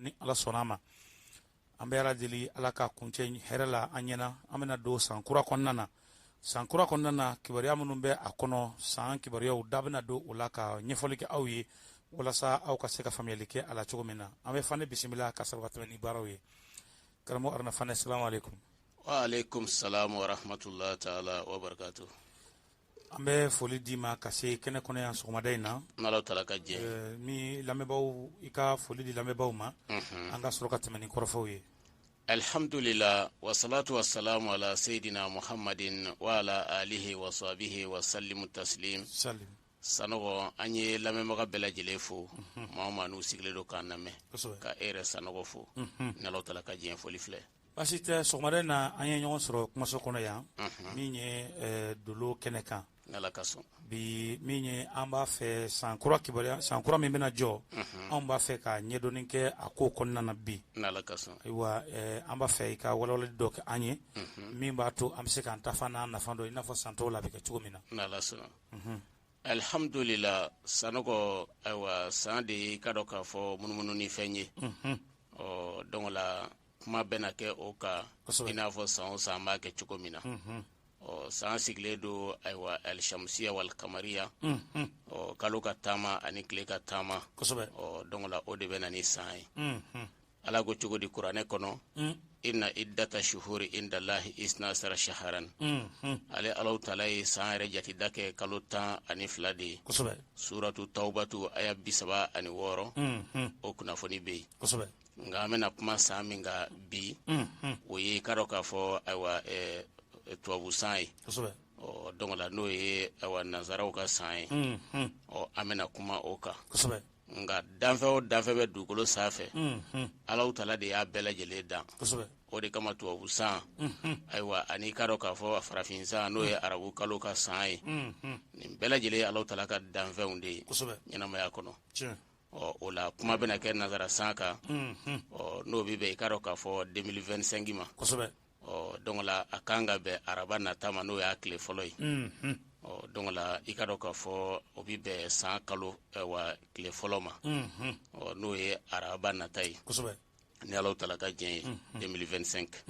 Ni Ala sɔnna a ma, an bɛ Ala deli, Ala ka kuncɛ hɛrɛ la an ɲɛna. An bɛna don san kura kɔnɔna na. San kura kɔnɔna na, kibaruya minnu bɛ a kɔnɔ, san kibaruyaw da bɛna don o la ka ɲɛfɔli kɛ aw ye, walasa aw ka se ka faamuyali kɛ a la cogo min na. An bɛ Fane bisimila ka sɔrɔ ka tɛmɛ ni baaraw ye. Karamɔgɔ Aruna Fane, salamu aleykum. Wa aleykum salam wa rahmatulah taala wa barakatu. An bɛ foli d'i ma ka se kɛnɛ kɔnɔ yan sɔgɔmada in na. N'Ala taala ka jɛ. Ni lamɛnbaaw, i ka foli di lamɛnbaaw ma, an ka sɔrɔ ka tɛmɛ ni kɔrɔfɔw ye. Alhamdulila, wasalatu wasalamu ala seyidina muhammadin wa ala alihi wa sahbihi wa sallimu taslim. Salim. Sanɔgɔ, an ye lamɛnbaga bɛɛ lajɛlen fo, maa o maa n'u sigilen don k'an lamɛn, ka e yɛrɛ Sanɔgɔ fo. N'Ala taala ka jɛ, foli filɛ. Baasi tɛ. Sɔgɔmada in na, an ye ɲɔgɔn sɔrɔ kumaso kɔnɔ yan, min ye dolo kɛnɛ kan. N'Ala ka sɔn. Bi, min ye an b'a fɛ, san kura kibaruya, san kura min bɛna jɔ, anw b'a fɛ ka ɲɛdɔnni kɛ a ko kɔnɔna na bi. N'Ala ka sɔn. Ayiwa, an b'a fɛ i ka walawalali dɔ kɛ an ye, min b'a to an bɛ se k'an tafa n'a nafa dɔn, i n'a fɔ san tɔw la a bɛ kɛ cogo min na. N'Ala sɔnna. Alihamdulila, Sanɔgɔ. Ayiwa, san de ye, i ka dɔn k'a fɔ, munumunu ni fɛn ye. Ɔ donc la, kuma bɛna kɛ o kan, i n'a fɔ san o san an b'a kɛ cogo min na. Ɔ san sigilen don, ayiwa, alisamusiya wal kamariya, ɔ kalo ka taama ani tile ka taama. Ɔ donc la, o de bɛ na ni san ye. Ala ko cogo di kuranɛ kɔnɔ? Inna iddata shuhuri indallahi isna asara shaharan. Ale Alahu taala ye san yɛrɛ jateda kɛ kalo 12 de ye. Suratu tawbatu, aya 36, o kunnafoni bɛ yen. Nka an bɛna kuma san min kan bi, o ye, i ka dɔn k'a fɔ, ayiwa, tubabu san ye. Ɔ donc la, n'o ye, ayiwa, nansaraw ka san ye. Ɔ an bɛna kuma o kan. Nka danfɛn o danfɛn bɛ dugukolo sanfɛ, Alahu taala de y'a bɛɛ lajɛlen dan. O de kama tubabu san, ayiwa, ani i ka dɔn k'a fɔ farafin san, n'o ye arabu kalo ka san ye, nin bɛɛ lajɛlen ye Alahu taala ka danfɛnw de ye ɲɛnamaya kɔnɔ. Ɔ o la, kuma bɛna kɛ nansara san kan. Ɔ n'o bɛ bɛn, i ka dɔn k'a fɔ, 2025 ma. Ɔ donc la, a kan ka bɛn araba nata ma, n'o y'a tile fɔlɔ ye. Ɔ donc la, i ka dɔn k'a fɔ, o bɛ bɛn san kalo wa tile fɔlɔ ma. Ɔ n'o ye araba nata ye, ni Alahu taala ka diɲɛ ye, 2025.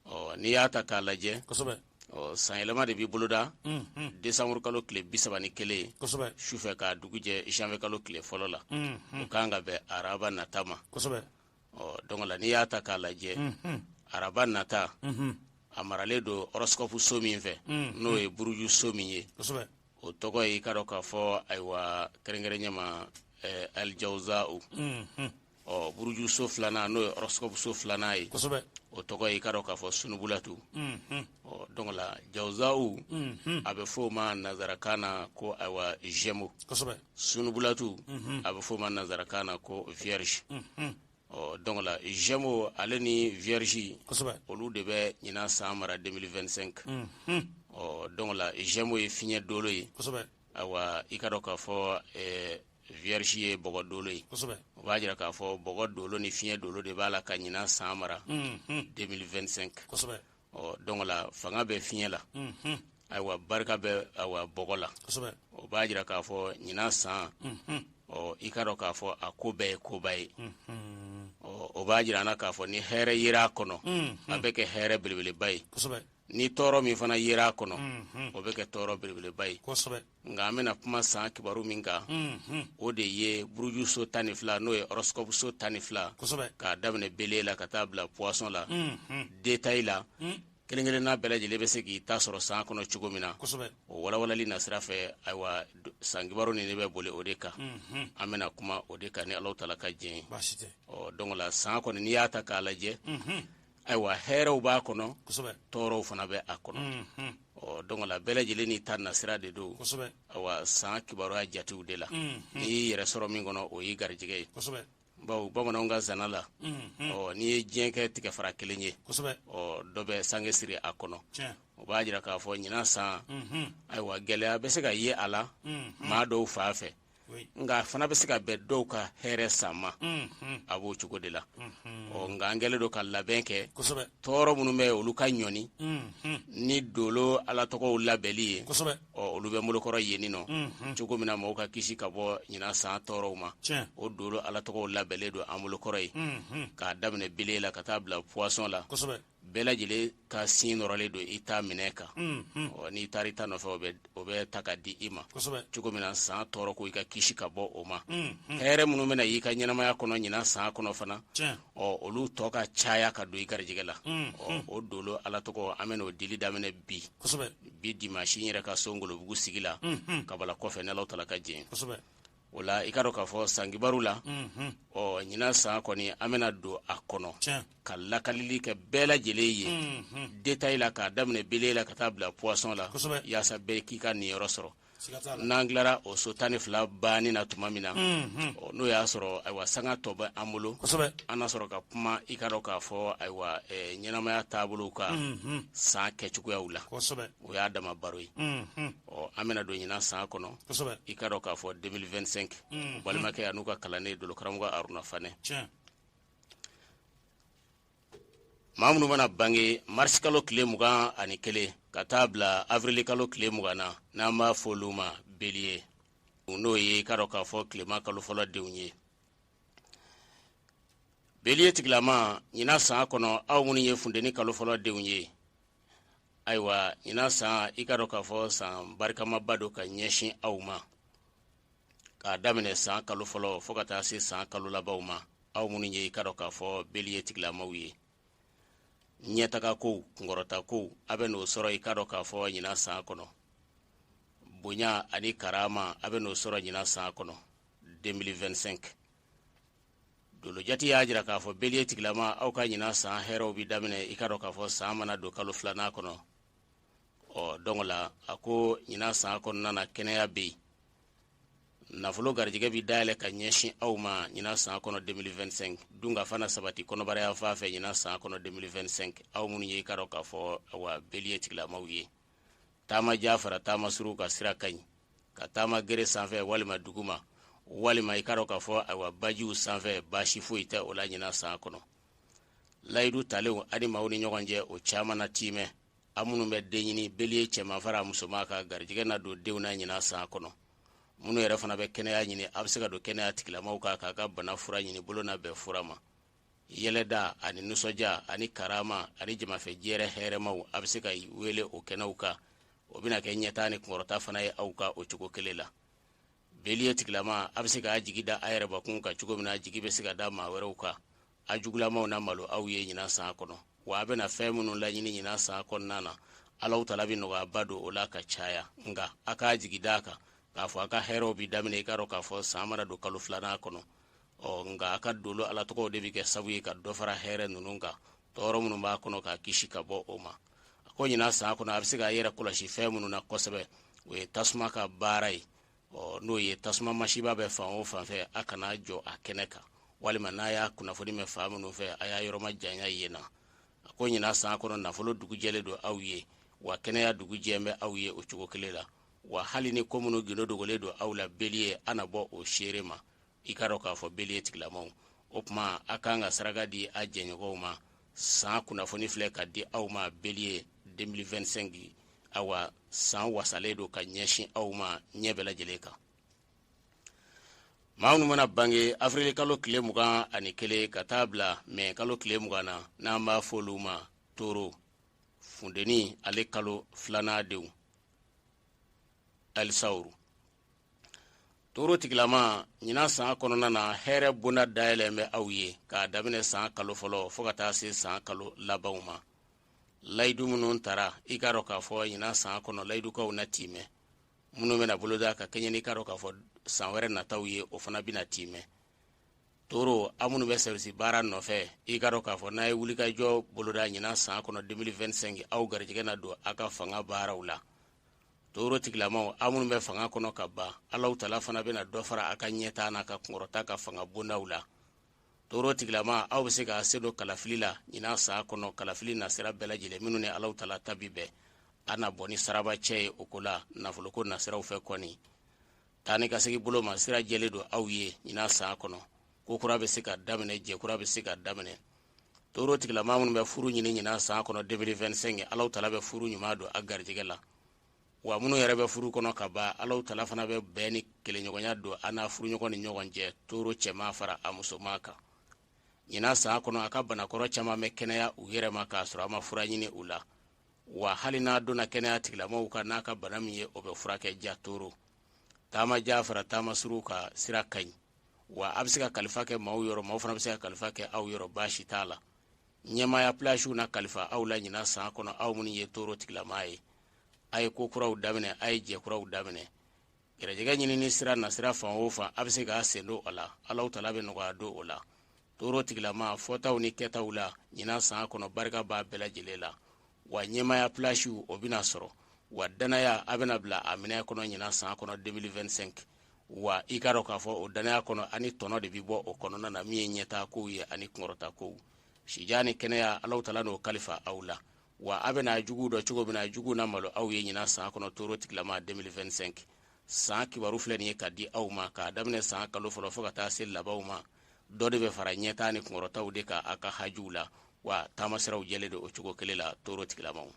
Ɔ n'i y'a ta k'a lajɛ, ɔ sanyɛlɛma de b'i boloda décembre kalo tile 31 sufɛ k'a dugu jɛ janvier kalo tile fɔlɔ la. O kan ka bɛn araba nata ma. Ɔ donc la, n'i y'a ta k'a lajɛ, araba nata, a maralen don horoscope so min fɛ, n'o ye buruju so min ye, o tɔgɔ ye, i ka dɔn k'a fɔ, ayiwa, kɛrɛnkɛrɛnya ma, alijawuzaw. Ɔ buruju so filanan, n'o ye horoscope so filanan ye, o tɔgɔ ye, i ka dɔn k'a fɔ, sunubulatu. Ɔ donc la, jawuzaw, a bɛ fɔ o ma nanzarakan na ko, ayiwa, Gémeaux. Sunubulatu, a bɛ fɔ o ma nanzarakan na ko Vierge. Ɔ donc la, Gémeaux ale ni Vierge, olu de bɛ ɲinan san mara 2025. Ɔ donc la, Gémeaux ye fiɲɛ dolo ye. Ayiwa, i ka dɔn k'a fɔ, Vierge ye bɔgɔ dolo ye. O b'a jira k'a fɔ bɔgɔ dolo ni fiɲɛ dolo de b'a la ka ɲinan san mara 2025. Ɔ donc la, fanga bɛ fiɲɛ la, ayiwa, barika bɛ, ayiwa, bɔgɔ la. O b'a jira k'a fɔ ɲinan san, ɔ i ka dɔn k'a fɔ, a ko bɛɛ ye koba ye. Ɔ o b'a jira an na k'a fɔ ni hɛrɛ yera a kɔnɔ, a bɛ kɛ hɛrɛ belebeleba ye. Ni tɔɔrɔ min fana yera a kɔnɔ, o bɛ kɛ tɔɔrɔ belebeleba ye. Nka an bɛna kuma san kibaru min kan, o de ye buruju so 12, n'o ye horoscope so 12, k'a daminɛ Bélier la ka taa bila Poisson la. Détail la, kelen kelenna bɛɛ lajɛlen bɛ se k'i ta sɔrɔ san kɔnɔ cogo min na, o walawalali nasira fɛ. Ayiwa, san kibaru ni ne bɛ boli o de kan. An bɛna kuma o de kan ni Alahu taala ka diɲɛ ye. Ɔ donc la, san kɔni, n'i y'a ta k'a lajɛ, ayiwa, hɛrɛw b'a kɔnɔ, tɔɔrɔw fana bɛ a kɔnɔ. Ɔ donc la, bɛɛ lajɛlen n'i ta nasira de don, awa, san kibaruya jatew de la. N'i y'i yɛrɛ sɔrɔ min kɔnɔ, o y'i garijɛgɛ ye, bawo bamananw ka zana la, ɔ n'i ye diɲɛ kɛ tigɛfara kelen ye, ɔ dɔ bɛ sange siri a kɔnɔ. O b'a jira k'a fɔ ɲinan san, ayiwa, gɛlɛya bɛ se ka ye a la maa dɔw fan fɛ. Nka a fana bɛ se ka bɛn dɔw ka hɛrɛ san ma. A b'o cogo de la. Ɔ, nka an kɛlen don ka labɛn kɛ, tɔɔrɔ minnu bɛ olu ka ɲɔni ni dolo Ala tɔgɔw labɛnli ye. Ɔ, olu bɛ bolokɔrɔ yenni nɔ cogo min na mɔgɔw ka kisi ka bɔ ɲinan san tɔɔrɔw ma. O dolo Ala tɔgɔw labɛnlen don an bolokɔrɔ ye, k'a daminɛ bélier la ka taa bila poisson la. Bɛɛ lajɛlen ka sin nɔrɔlen don i ta minɛ kan. Ɔ, n'i taara i ta nɔfɛ, o bɛ ta ka di i ma cogo min na san tɔɔrɔ ko i ka kisi ka bɔ o ma. Hɛrɛ minnu bɛna y'i ka ɲɛnamaya kɔnɔ ɲinan san kɔnɔ fana, ɔ, olu tɔ ka caya ka don i garijɛgɛ la. Ɔ, o dolo Ala tɔgɔ, an bɛna o dili daminɛ bi bi dimanche n yɛrɛ ka so Ngolobugu sigi la, kabala kɔfɛ, n'Alahu taala ka jɛn. O la, i ka dɔn k'a fɔ sankibaru la, ɔ, ɲinan san kɔni, an bɛna don a kɔnɔ ka lakalili kɛ bɛɛ lajɛlen ye détail la, k'a daminɛ bélier la ka taa bila poisson la, yaasa bɛɛ k'i ka niyɔrɔ sɔrɔ. N'an tilara o so 12 banni na tuma min na, n'o y'a sɔrɔ, ayiwa, sanga tɔ bɛ an bolo, an na sɔrɔ ka kuma, i ka dɔn k'a fɔ, ayiwa, ɲɛnamaya taabolow ka san kɛcogoyaw la. O y'a dama baro ye. Ɔ, an bɛna don ɲinan san kɔnɔ, i ka dɔn k'a fɔ 2025, balimakɛ an'u ka kalanden dolokaramɔgɔ Aruna Fanɛ. Maa minnu mana bange marisi kalo tile 21 ka taa bila avril kalo tile 20 na, n'an b'a fɔ olu ma bélier, n'o ye, i ka dɔn k'a fɔ, tilema kalo fɔlɔ denw ye. Bélier tigilama, ɲinan san kɔnɔ, aw minnu ye funteni kalo fɔlɔ denw ye, ayiwa, ɲinan san, i ka dɔn k'a fɔ san barikamaba don ka ɲɛsin aw ma, k'a daminɛ san kalo fɔlɔ fo ka taa se san kalo labanw ma. Aw minnu ye, i ka dɔn k'a fɔ, bélier tigilamaw ye, ɲɛtaga kow, kunkɔrɔta kow, a bɛ n'o sɔrɔ, i ka dɔn k'a fɔ, ɲinan san kɔnɔ. Bonya ani karama, a bɛ n'o sɔrɔ ɲinan san kɔnɔ 2025. Dolojati y'a jira k'a fɔ bélier tigilama, aw ka ɲinan san hɛrɛw bɛ daminɛ, i ka dɔn k'a fɔ, san mana don kalo filanan kɔnɔ. Ɔ, donc la, a ko ɲinan san kɔnɔna na, kɛnɛya bɛ yen, nafolo garijɛgɛ bɛ dayɛlɛ ka ɲɛsin aw ma ɲinan san kɔnɔ 2025. Dunkafa na sabati kɔnɔbara yan fan fɛ ɲinan san kɔnɔ 2025, aw minnu ye, i ka dɔn k'a fɔ, awa, bélier tigilamaw ye. Taama jan fara taama surun ka sira ka ɲi, ka taama gere sanfɛ walima duguma walima, i ka dɔn k'a fɔ, ayiwa, bajiw sanfɛ, baasi foyi tɛ o la ɲinan san kɔnɔ. Layidu talenw ani maaw ni ɲɔgɔn cɛ, o caman na tiimɛ. A minnu bɛ den ɲini, bélier cɛman fara musoman ka garijɛgɛ na don denw na ɲinan san kɔnɔ. Minnu yɛrɛ fana bɛ kɛnɛya ɲini, a bɛ se ka don kɛnɛya tigilamaw kan k'a ka bana fura ɲini, bolo na bɛn fura ma. Yɛlɛda ani nisɔndiya ani karama ani jamafɛ jɛrɛ hɛrɛmaw, a bɛ se ka wele o kɛnɛw kan. O bɛna kɛ ɲɛtaa ni kunkɔrɔta fana ye aw ka o cogo kelen la. Bélier tigilama, a bɛ se k'a jigi da a yɛrɛbakun kan cogo min na, jigi bɛ se ka da maa wɛrɛw kan. A jugulamaw na malo aw ye ɲinan san kɔnɔ, wa a bɛna fɛn minnu laɲini ɲinan san kɔnɔna na, Alahu taala bɛ nɔgɔyaba don o la ka caya. Nka a k'a jigi da a kan k'a fɔ a ka hɛrɛw bɛ daminɛ, i ka dɔn k'a fɔ, san mana don kalo filanan kɔnɔ. Ɔ, nka a ka dolo Ala tɔgɔw de bɛ kɛ sabu ye ka dɔ fara hɛrɛ ninnu kan, tɔɔrɔ minnu b'a kɔnɔ, k'a kisi ka bɔ o ma. A ko ɲinan san kɔnɔ, a bɛ se k'a yɛrɛ kɔlɔsi fɛn minnu na kosɛbɛ, o ye tasuma ka baara ye. Ɔ, n'o ye tasuma masiba bɛ fan o fan fɛ, a kana jɔ a kɛnɛ kan, walima n'a y'a kunnafoni mɛn fan minnu fɛ, a y'a yɔrɔ majanya yen na. A ko ɲinan san kɔnɔ, nafolo dugujɛlen don aw ye, wa kɛnɛya dugujɛ bɛ aw ye o cogo kelen la. Wa hali ni ko minnu gindo dogolen don aw la, bélier, a na bɔ o seere ma, i ka dɔn k'a fɔ, bélier tigilamaw. O tuma a kan ka saraka di a jɛɲɔgɔnw ma. San kunnafoni filɛ ka di aw ma, bélier 2025. Awa, san wasalen don ka ɲɛsin aw ma ɲɛ bɛɛ lajɛlen kan. Maa minnu mana bange avril kalo tile 21 ka taa bila mɛ kalo tile 20 na, n'an b'a fɔ olu ma taureau, fundeni ale kalo filanan denw, alisawuru, taureau tigilama, ɲinan san kɔnɔna na, hɛrɛ bonda dayɛlɛn bɛ aw ye k'a daminɛ san kalo fɔlɔ fo ka taa se san kalo labanw ma. Layidu minnu tara, i k'a dɔn k'a fɔ, ɲinan san kɔnɔ, layidukaw na timɛ. Minnu bɛna boloda ka kɛɲɛ ni, i k'a dɔn k'a fɔ, san wɛrɛ nataw ye, o fana bɛna timɛ. Taureau, aw minnu bɛ service baara nɔfɛ, i k'a dɔn k'a fɔ, n'a ye wulikajɔ boloda ɲinan san kɔnɔ 2025, aw garijɛgɛ na don aw ka fanga baaraw la. Taureau tigilamaw, aw minnu bɛ fanga kɔnɔ ka ban, Alahu taala fana bɛna dɔ fara aw ka ɲɛtaa n'a ka kunkɔrɔta ka fanga bondaw la. Taureau tigilama, aw bɛ se k'a se don kalafili la ɲinan san kɔnɔ, kalafili nasira bɛɛ lajɛlen minnu ni Alahu taala ta bi bɛn, a na bɔ ni saraba cɛ ye o ko la, nafoloko nasiraw fɛ kɔni. Taa ni ka segin bolo ma, sira jɛlen don aw ye ɲinan san kɔnɔ. Ko kura bɛ se ka daminɛ, jɛ kura bɛ se ka daminɛ. Toro tigilama minnu bɛ furu ɲini ɲinan san kɔnɔ 2025, Alahu tala bɛ furu ɲuman don a garijɛgɛ la. Wa minnu yɛrɛ bɛ furu kɔnɔ ka ban, Alahu tala fana bɛ bɛn ni kelenɲɔgɔnya don a n'a furuɲɔgɔn ni ɲɔgɔn cɛ, toro cɛman fara a musoman kan. Ɲinan san kɔnɔ, a ka banakɔrɔ caman bɛ kɛnɛya u yɛrɛ ma k'a sɔrɔ a ma fura ɲini u la. Wa hali n'a donna kɛnɛya tigilamaw kan n'a ka bana min ye, o bɛ furakɛ. Ja toro taama jan fara taama surun ka sira ka ɲi. Wa a bɛ se ka kalifa kɛ maaw yɔrɔ, maaw fana bɛ se ka kalifa kɛ aw yɔrɔ, baasi t'a la. Ɲɛmaaya pilasiw na kalifa aw la ɲinan san kɔnɔ, aw minnu ye toro tigilamaa ye. A ye ko kuraw daminɛ, a ye jɛ kuraw daminɛ. Gɛrɛjɛgɛ ɲinini sira nasira fan o fan, a bɛ se k'a sen don o la. Alahu tala bɛ nɔgɔya don o la. Toro tigilama fɔtaw ni kɛtaw la ɲinan san kɔnɔ, barika b'a bɛɛ lajɛlen la. Wa ɲɛmaaya pilasiw, o bɛna sɔrɔ. Wa danaya, a bɛna bila a minɛ kɔnɔ ɲinan san kɔnɔ 2025. Wa i k'a dɔn k'a fɔ o danaya kɔnɔ, ani tɔnɔ de bɛ bɔ o kɔnɔna na, min ye ɲɛtaa kow ye ani kunkɔrɔta kow. Sijan ni kɛnɛya, Alahu tala n'o kalifa aw la. Wa a bɛna juguw dɔn cogo min na, juguw na malo aw ye ɲinan san kɔnɔ. Toro tigilama 2025 san kibaru filɛ nin ye ka di aw ma, k'a daminɛ san kalo fɔlɔ fo ka taa se labanw ma. Dɔ de bɛ fara ɲɛtaa ni kunkɔrɔtaw de kan a ka hajuw la. Wa taamasiraw jɛlen don o cogo kelen la, toro tigilamaw.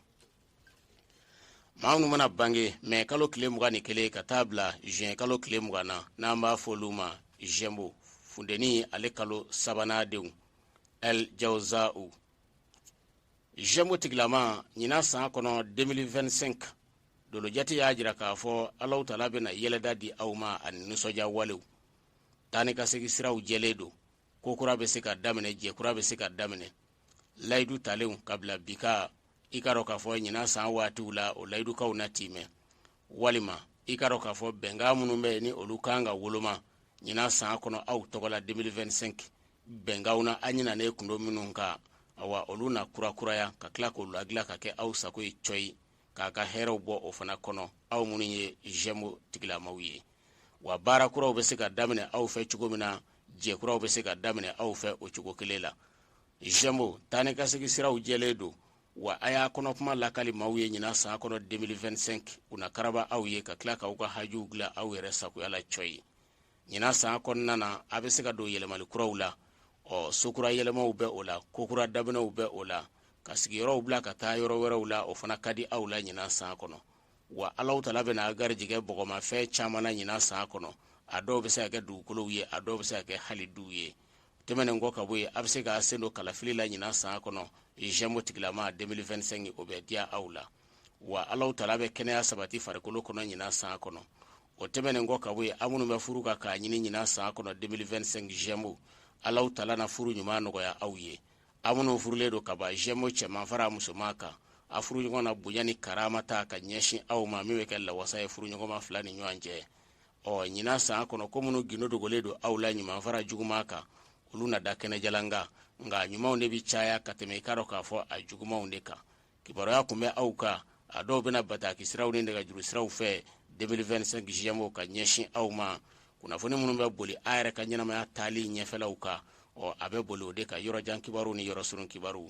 Maa minnu mana bange mɛ kalo tile 21 ka taa bila juin kalo tile 20 na, n'an b'a fɔ olu ma Gémeaux, funteni ale kalo sabanan denw, El Jawza'u. Gémeaux tigilama ɲinan san kɔnɔ 2025, dolojate y'a jira k'a fɔ Alahu tala bɛna yɛlɛda di aw ma ani nisɔndiya walew. Taa ni ka segin siraw jɛlen don. Ko kura bɛ se ka daminɛ, jɛ kura bɛ se ka daminɛ. Layidu talenw ka bila bi ka, i k'a dɔn k'a fɔ ɲinan san waatiw la, o layidukaw na timɛ. Walima i k'a dɔn k'a fɔ bɛnkan minnu bɛ yen ni olu kan ka woloma ɲinan san kɔnɔ aw tɔgɔ la 2025, bɛnkanw na a ɲinanen kun don minnu kan, awa olu na kurakuraya ka tila k'olu ladilan ka kɛ aw sago ye cɔyi, k'a ka hɛrɛw bɔ o fana kɔnɔ, aw minnu ye Gémeaux tigilamaw ye. Wa baara kuraw bɛ se ka daminɛ aw fɛ cogo min na, jɛ kuraw bɛ se ka daminɛ aw fɛ o cogo kelen la. Gémeaux taa ni ka segin siraw jɛlen don. Wa a y'a kɔnɔ kuma lakali maaw ye ɲinan san kɔnɔ 2025, u na karaba aw ye ka tila k'aw ka hajuw dilan aw yɛrɛ sagoya la cɔyi. Ɲinan san kɔnɔna na, a bɛ se ka don yɛlɛmali kuraw la. Ɔ sokura yɛlɛmaw bɛ o la, kokura daminɛw bɛ o la, ka sigiyɔrɔw bila ka taa yɔrɔ wɛrɛw la, o fana ka di aw la ɲinan san kɔnɔ. Wa Alahu tala bɛna a garijɛgɛ bɔgɔmafɛn caman na ɲinan san kɔnɔ. A dɔw bɛ se ka kɛ dugukolow ye, a dɔw bɛ se ka kɛ hali duw ye. Tɛmɛnen kɔ ka bɔ yen, a bɛ se k'a sen don kalafili la ɲinan san kɔnɔ Gémeaux tigilama 2025, o bɛ diya aw la. Wa Alahu tala bɛ kɛnɛya sabati farikolo kɔnɔ ɲinan san kɔnɔ. O tɛmɛnen kɔ ka bɔ yen, aw minnu bɛ furu kan k'a ɲini ɲinan san kɔnɔ 2025 Gémeaux, Alahu tala na furu ɲuman nɔgɔya aw ye. Aw minnu furulen don ka ban, Gémeaux cɛman fara musoman kan, a furuɲɔgɔn na bonya ni karama ta ka ɲɛsin aw ma, min bɛ kɛ lawasa ye furuɲɔgɔnma fila ni ɲɔgɔn cɛ. Ɔ ɲinan san kɔnɔ, ko minnu gindo dogolen don aw la ɲuman fara juguman kan, olu na da kɛnɛjalan kan, nka ɲumanw de bɛ caya ka tɛmɛ i k'a dɔn k'a fɔ a jugumanw de kan. Kibaruya kun bɛ aw kan, a dɔw bɛna bataki siraw ni nɛgɛjuru siraw fɛ 2025 Gémeaux ka ɲɛsin aw ma. Kunnafoni minnu bɛ boli a yɛrɛ ka ɲɛnamaya taali ɲɛfɛlaw kan, ɔ a bɛ boli o de kan, yɔrɔjan kibaru ni yɔrɔ surun kibaru.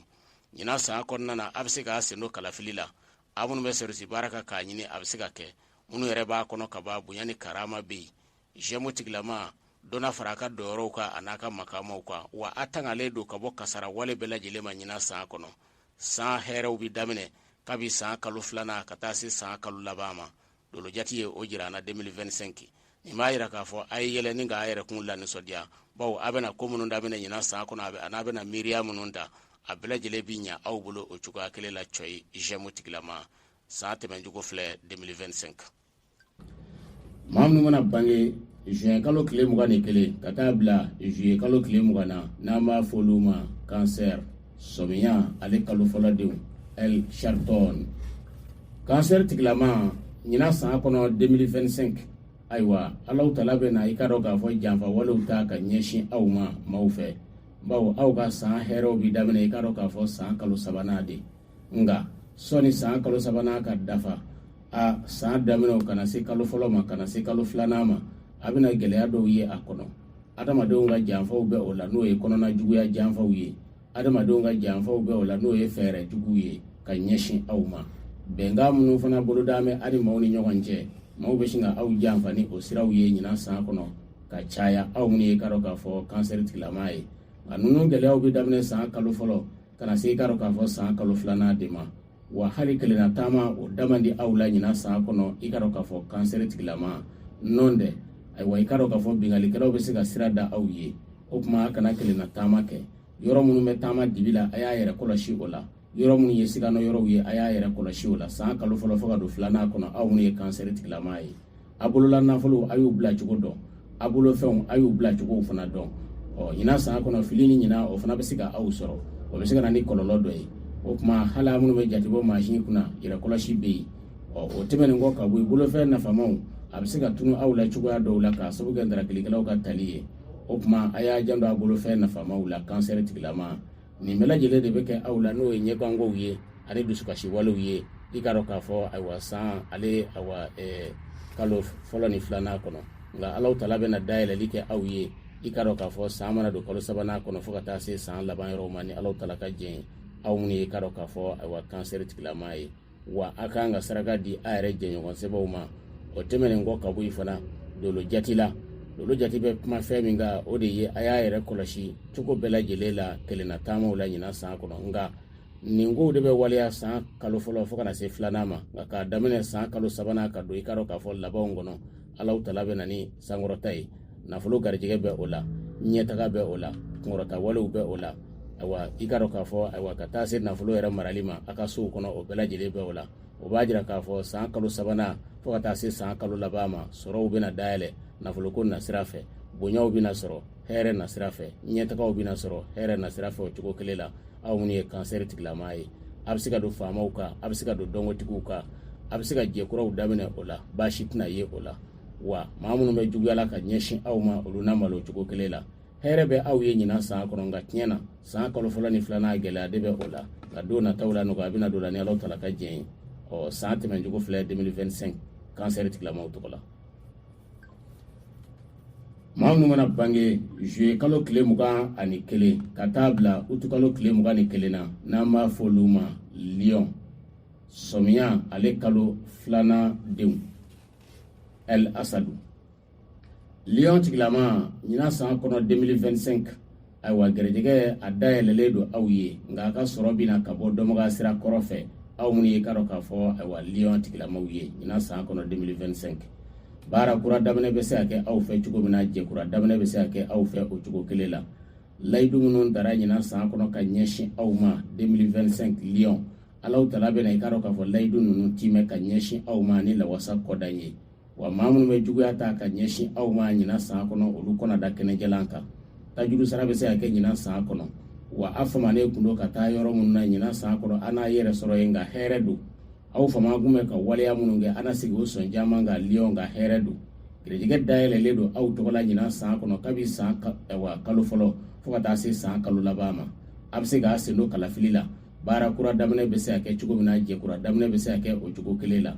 Ɲinan san kɔnɔna na, a bɛ se k'a sen don kalafili la. A minnu bɛ sɔrɔdasi baara kan k'a ɲini, a bɛ se ka kɛ. Minnu yɛrɛ b'a kɔnɔ ka ban, bonya ni karama bɛ yen. Gémeaux tigilama dɔ na fara a ka dɔyɔrɔw kan a n'a ka makamaw kan. Wa a tangalen don ka bɔ kasara wale bɛɛ lajɛlen ma ɲinan san kɔnɔ. San hɛrɛw bɛ daminɛ kabi san kalo filanan ka taa se san kalo laban ma. Dolojati ye o jira an na 2025. Nin b'a jira k'a fɔ a ye yɛlɛ ni k'a yɛrɛ kun la nisɔndiya, bawo a bɛna ko minnu daminɛ ɲinan san kɔnɔ, a n'a bɛna miiriya minnu ta, a bɛɛ lajɛlen bɛ ɲa aw bolo o cogoya kelen la cɔyi. Gémeaux tigilama san tɛmɛncogo filɛ 2025. Maa minnu mana bange juin kalo tile 21 ka taa bila juillet kalo tile 20 na, n'an b'a fɔ olu ma cancer, sɔmiya ale kalo fɔlɔ denw, El Sharton. Cancer tigilama ɲinan san kɔnɔ 2025, ayiwa Alahu tala bɛ na i k'a dɔn k'a fɔ janfa walew ta ka ɲɛsin aw ma maaw fɛ, bawo aw ka san hɛrɛw bɛ daminɛ i k'a dɔn k'a fɔ san kalo sabanan de. Nka sɔni san kalo sabanan ka dafa, a san daminɛw kana se kalo fɔlɔ ma, kana se kalo filanan ma, a bɛna gɛlɛya dɔw ye a kɔnɔ. Adamadenw ka janfaw bɛ o la, n'o ye kɔnɔna juguya janfaw ye. Adamadenw ka janfaw bɛ o la, n'o ye fɛɛrɛ juguw ye ka ɲɛsin aw ma. Bɛnkan minnu fana boloda bɛ aw ni maaw ni ɲɔgɔn cɛ Maaw bɛ sin ka aw janfa ni o siraw ye ɲinan san kɔnɔ ka caya, aw minnu ye i k'a dɔn k'a fɔ kansɛri tigilamaa ye. Nka ninnu gɛlɛyaw bɛ daminɛ san kalo fɔlɔ ka na se i k'a dɔn k'a fɔ san kalo filanan de ma. Wa hali kelenna taama o da man di aw la ɲinan san kɔnɔ, i k'a dɔn k'a fɔ kansɛri tigilamaa nɔ dɛ. Ayiwa, i k'a dɔn k'a fɔ binkannikɛlaw bɛ se ka sira da aw ye. O tuma a kana kelenna taama kɛ. Yɔrɔ minnu bɛ taama dibi la, a y'a yɛrɛ kɔlɔsi o la. Yɔrɔ minnu ye siganɔ yɔrɔw ye, a y'a yɛrɛ kɔlɔsi o la. San kalo fɔlɔ fo ka don filanan kɔnɔ, aw minnu ye kansɛri tigilamaa ye, a bolola nafolo a y'u bila cogo dɔn, a bolofɛnw a y'u bila cogow fana dɔn. Ɔ ɲinan san kɔnɔ, fili ni ɲina o fana bɛ se ka aw sɔrɔ, o bɛ se ka na ni kɔlɔlɔ dɔ ye. O tuma hali a minnu bɛ jatebɔ mansin kunna, yɛrɛ kɔlɔsi bɛ yen. Ɔ o tɛmɛnen kɔ ka bɔ yen, bolofɛn nafamaw a bɛ se ka tunu aw la cogoya dɔw la k'a sababu kɛ ntarakilinkɛlaw ka tali ye. O tuma a y'a janto a bolofɛn nafamaw la, kansɛri tigilamaa. Nin bɛɛ lajɛlen de bɛ kɛ aw la, n'o ye ɲɛgankow ye ani dusukasiwalew ye. I k'a dɔn k'a fɔ ayiwa san ale ayiwa kalo fɔlɔ ni filanan kɔnɔ. Nka Alahu taala bɛna dayɛlɛli kɛ aw ye, i k'a dɔn k'a fɔ san mana don kalo sabanan kɔnɔ fo ka taa se san laban yɔrɔw ma, ni Alahu taala ka jɛn ye, aw minnu ye i k'a dɔn k'a fɔ ayiwa kansɛri tigilamaa ye. Wa a kan ka saraka di a yɛrɛ jɛɲɔgɔn sɛbɛw ma. O tɛmɛnen kɔ ka bɔ yen fana, dolo jati la, dolo jati bɛ kuma fɛn min kan, o de ye a y'a yɛrɛ kɔlɔsi cogo bɛɛ lajɛlen la kelenna taamaw la ɲinan san kɔnɔ. Nka nin kow de bɛ waleya san kalo fɔlɔ fo ka na se filanan ma. Nka k'a daminɛ san kalo sabanan ka don i k'a dɔn k'a fɔ labanw kɔnɔ, Alahu taala bɛ na ni sankɔrɔta ye. Nafolo garijɛgɛ bɛ o la, ɲɛtaga bɛ o la, kunkɔrɔta walew bɛ o la. Ayiwa, i k'a dɔn k'a fɔ ayiwa ka taa se nafolo yɛrɛ marali ma a ka sow kɔnɔ, o bɛɛ lajɛlen bɛ o la. O b'a jira k'a fɔ san kalo sabanan fo ka taa se san kalo laban ma, sɔrɔw bɛna dayɛlɛ nafoloko nasira fɛ, bonyaw bɛna sɔrɔ hɛrɛ nasira fɛ, ɲɛtagaw bɛna sɔrɔ hɛrɛ nasira fɛ. O cogo kelen la, aw minnu ye kansɛri tigilamaa ye, a bɛ se ka don faamaw kan, a bɛ se ka don dɔnkotigiw kan, a bɛ se ka jɛkuraw daminɛ o la, baasi tɛna ye o la. Wa maa minnu bɛ juguya la ka ɲɛsin aw ma, olu na malo cogo kelen la. Hɛrɛ bɛ aw ye ɲinan san kɔnɔ, nka tiɲɛ na san kalo fɔlɔ ni filanan gɛlɛya de bɛ o la. Nka don nataw la, nɔgɔya bɛna don la ni Alahu taala ka jɛn ye. Ɔ san tɛmɛncogo filɛ 2025 kansɛri tigilamaaw tɔgɔ la. Maa minnu mana bange juillet kalo tile 21 ka taa bila utu kalo tile 21 na, n'an b'a fɔ olu ma lion, sɔmiya ale kalo filanan denw, el asadu lion tigilama, ɲinan san kɔnɔ 2025, ayiwa gɛrɛjɛgɛ a dayɛlɛlen don aw ye. Nka a ka sɔrɔ bɛna ka bɔ dɔnbaga sira kɔrɔ fɛ, aw minnu ye k'a dɔn k'a fɔ ayiwa lion tigilamaw ye ɲinan san kɔnɔ 2025. Baara kura daminɛ bɛ se ka kɛ aw fɛ cogo min na, jɛkura daminɛ bɛ se ka kɛ aw fɛ o cogo kelen la. Layidu minnu tara ɲinan san kɔnɔ ka ɲɛsin aw ma 2025 lion, Alahu taala bɛna i k'a dɔn k'a fɔ layidu ninnu timɛ ka ɲɛsin aw ma ni lawasa kɔdan ye. Wa maa minnu bɛ juguya ta ka ɲɛsin aw ma ɲinan san kɔnɔ, olu kɔnɔ da kɛnɛjalan kan. Tajuru sara bɛ se ka kɛ ɲinan san kɔnɔ. Wa a famanen kun don ka taa yɔrɔ minnu na ɲinan san kɔnɔ, a n'a yɛrɛ sɔrɔ yen, nka hɛrɛ don. Aw fama kun bɛ ka waleya minnu kɛ, a na sigi o sɔn caman kan lion, nka hɛrɛ don. Gɛrɛjɛgɛ dayɛlɛlen don aw tɔgɔ la ɲinan san kɔnɔ, kabi san kalo fɔlɔ fo ka taa se san kalo laban ma. A bɛ se k'a sen don kalafili la. Baara kura daminɛ bɛ se ka kɛ cogo min na, jɛkura daminɛ bɛ se ka kɛ o cogo kelen la.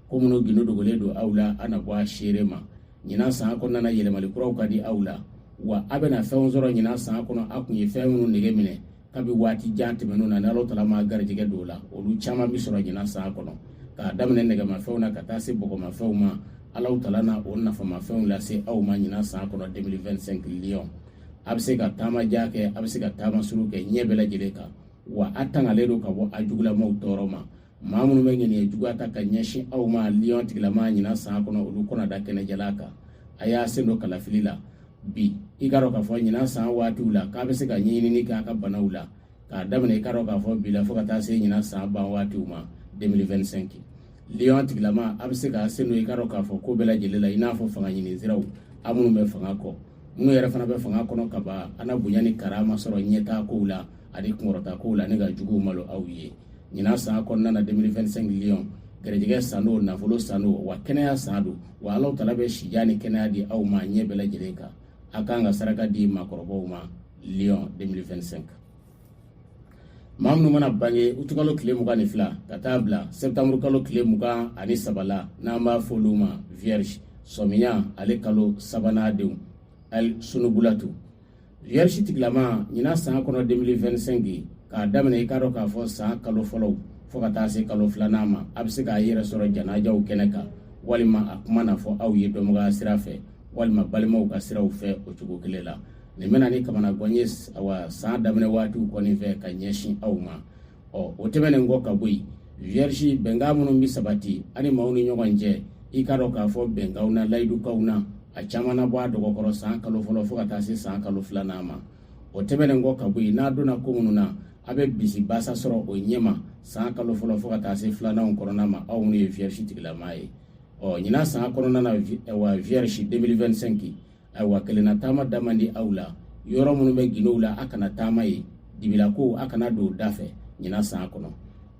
Ko minnu gindo dogolen don aw la, a na bɔ a seere ma ɲinan san kɔnɔna na. Yɛlɛmali kuraw ka di aw la, wa a bɛna fɛnw sɔrɔ ɲinan san kɔnɔ, a kun ye fɛn minnu nege minɛ kabi waati jan tɛmɛnenw na, ni Alahu taala ma garijɛgɛ don o la, olu caman bɛ sɔrɔ ɲinan san kɔnɔ. K'a daminɛ nɛgɛmafɛnw na ka taa se bɔgɔmafɛnw ma, Alahu taala na o nafamafɛnw lase aw ma ɲinan san kɔnɔ 2025 lion. A bɛ se ka taama jan kɛ, a bɛ se ka taama surun kɛ ɲɛ bɛɛ lajɛlen kan. Wa a tangalen don ka bɔ a jugulamaw tɔɔrɔ ma. Maa minnu bɛ ŋaniya juguya ta ka ɲɛsin aw ma lion tigilama ɲinan san kɔnɔ, olu kɔnɔ da kɛnɛjalan kan. A y'a sen don kalafili la bi. I k'a dɔn k'a fɔ ɲinan san waatiw la k'a bɛ se ka ɲɛɲinini kɛ a ka banaw la, k'a daminɛ i k'a dɔn k'a fɔ bi la fo ka taa se ɲinan san ban waatiw ma 2025 lion tigilama. A bɛ se k'a sen don i k'a dɔn k'a fɔ ko bɛɛ lajɛlen la, i n'a fɔ fanga ɲini siraw, a minnu bɛ fanga kɔ, minnu yɛrɛ fana bɛ fanga kɔnɔ ka ban, a na bonya ni karama sɔrɔ ɲɛtaa kow la ani kunkɔrɔta kow la, ni ka juguw malo aw ye ɲinan san kɔnɔna na 2025 lion. Gɛrɛjɛgɛ san don, nafolo san don, wa kɛnɛya san don. Wa Alahu taala bɛ sijan ni kɛnɛya di aw ma ɲɛ bɛɛ lajɛlen kan. A kan ka saraka di maakɔrɔbaw ma lion 2025. Maa minnu mana bange utukalo tile 22 ka taa bila sɛptanburu kalo tile 23 la, n'an b'a fɔ olu ma vierge, sɔmiya ale kalo sabanan denw, al sunubulatu vierge tigilama, ɲinan san kɔnɔ 2025, k'a daminɛ i k'a dɔn k'a fɔ san kalo fɔlɔw fo ka taa se kalo filanan ma, a bɛ se k'a yɛrɛ sɔrɔ janajaw kɛnɛ kan. Walima a kuma na fɔ aw ye dɔnbaga sira fɛ walima balimaw ka siraw fɛ o cogo kelen la. Nin bɛna ni kamanagan ye awa san daminɛ waatiw kɔni fɛ ka ɲɛsin aw ma. Ɔ, o tɛmɛnen kɔ ka bɔ yen, vierge, bɛnkan minnu bɛ sabati ani maaw ni ɲɔgɔn cɛ, i k'a dɔn k'a fɔ bɛnkanw na, layidukanw na, a caman na bɔ a dɔgɔkɔrɔ san kalo fɔlɔ fo ka taa se san kalo filanan ma. O tɛmɛnen kɔ ka bɔ yen, n'a donna ko minnu na, a bɛ bisi basa sɔrɔ o ɲɛma san kalo fɔlɔ fo ka taa se filananw kɔnɔna ma, aw minnu ye vierge tigilamaa ye. Ɔ, ɲinan san kɔnɔna na wa, vierge 2025, ayiwa, kelenna taama da man di aw la. Yɔrɔ minnu bɛ gindow la, a kana taama yen. Dibila ko, a kana don da fɛ ɲinan san kɔnɔ.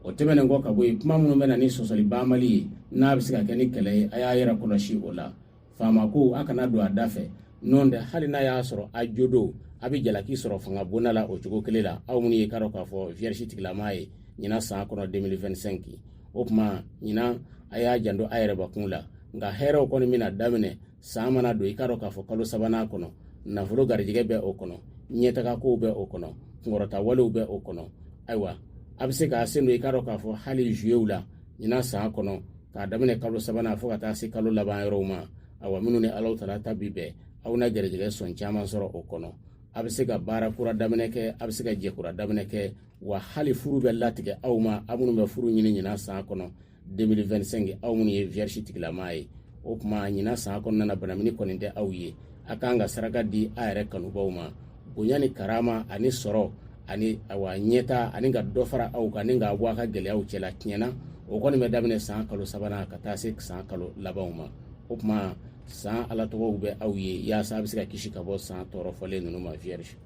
O tɛmɛnen kɔ ka bɔ yen, kuma minnu bɛ na ni sɔsɔli banbali ye, n'a bɛ se ka kɛ ni kɛlɛ ye, a y'a yɛrɛ kɔlɔsi o la. Faama ko, a kana don a da fɛ. N'o tɛ, hali n'a y'a sɔrɔ a jo don, a bɛ jalaki sɔrɔ fanga bonda la o cogo kelen la, aw minnu ye k'a dɔn k'a fɔ vierge tigilamaa ye ɲinan san kɔnɔ 2025. O tuma ɲinan, a y'a janto a yɛrɛbakun la. Nka hɛrɛw kɔni bɛna daminɛ san mana don, i k'a dɔn k'a fɔ kalo sabanan kɔnɔ. Nafolo garijɛgɛ bɛ o kɔnɔ, ɲɛtaga kow bɛ o kɔnɔ, kunkɔrɔta walew bɛ o kɔnɔ. Ayiwa, a bɛ se k'a sen don, i k'a dɔn k'a fɔ hali juilletw la ɲinan san kɔnɔ, k'a daminɛ kalo sabanan fo ka taa se kalo laban yɔrɔw ma. Awa, minnu ni Alahu Taala ta bi bɛn, aw na garijɛgɛ sɔn caman sɔrɔ o kɔnɔ. A bɛ se ka baara kura daminɛ kɛ, a bɛ se ka jɛ kura daminɛ kɛ, wa hali furu bɛ latigɛ aw ma, aw minnu bɛ furu ɲini ɲinan san kɔnɔ 2025, aw minnu ye vierge tigilamaa ye. O tuma ɲinan san kɔnɔna na, banamini kɔni tɛ aw ye. A kan ka saraka di a yɛrɛ kanubaw ma. Bonya ni karama ani sɔrɔ ani awa ɲɛta ani ka dɔ fara aw kan ni k'a bɔ a ka gɛlɛyaw cɛla tiɲɛna, o kɔni bɛ daminɛ san kalo sabanan ka taa se san kalo labanw ma. O tuma san Ala tɔgɔw bɛ aw ye yaasa a bɛ se ka kisi ka bɔ san tɔɔrɔ fɔlen ninnu ma, vierge.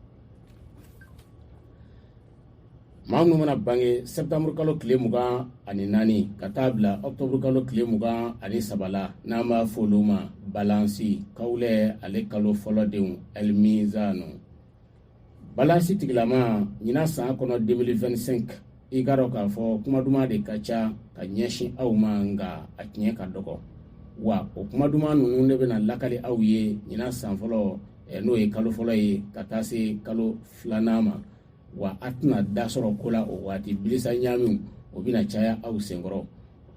Maa minnu mana bange septembre kalo tile 24 ka taa bila octobre kalo tile 23 la, n'an b'a fɔ olu ma balansi, kawulɛ ale kalo fɔlɔ denw, ɛlimizanu. Balansi tigilama, ɲinan san kɔnɔ 2025, i k'a dɔn k'a fɔ kuma duman de ka ca ka ɲɛsin aw ma, nka a tiɲɛ ka dɔgɔ. Wa o kuma duman ninnu de bɛna lakali aw ye ɲinan san fɔlɔ, n'o ye kalo fɔlɔ ye, ka taa se kalo filanan ma. Wa a tɛna da sɔrɔ ko la o waati. Bilisa ɲaamiw, o bɛna caya aw senkɔrɔ.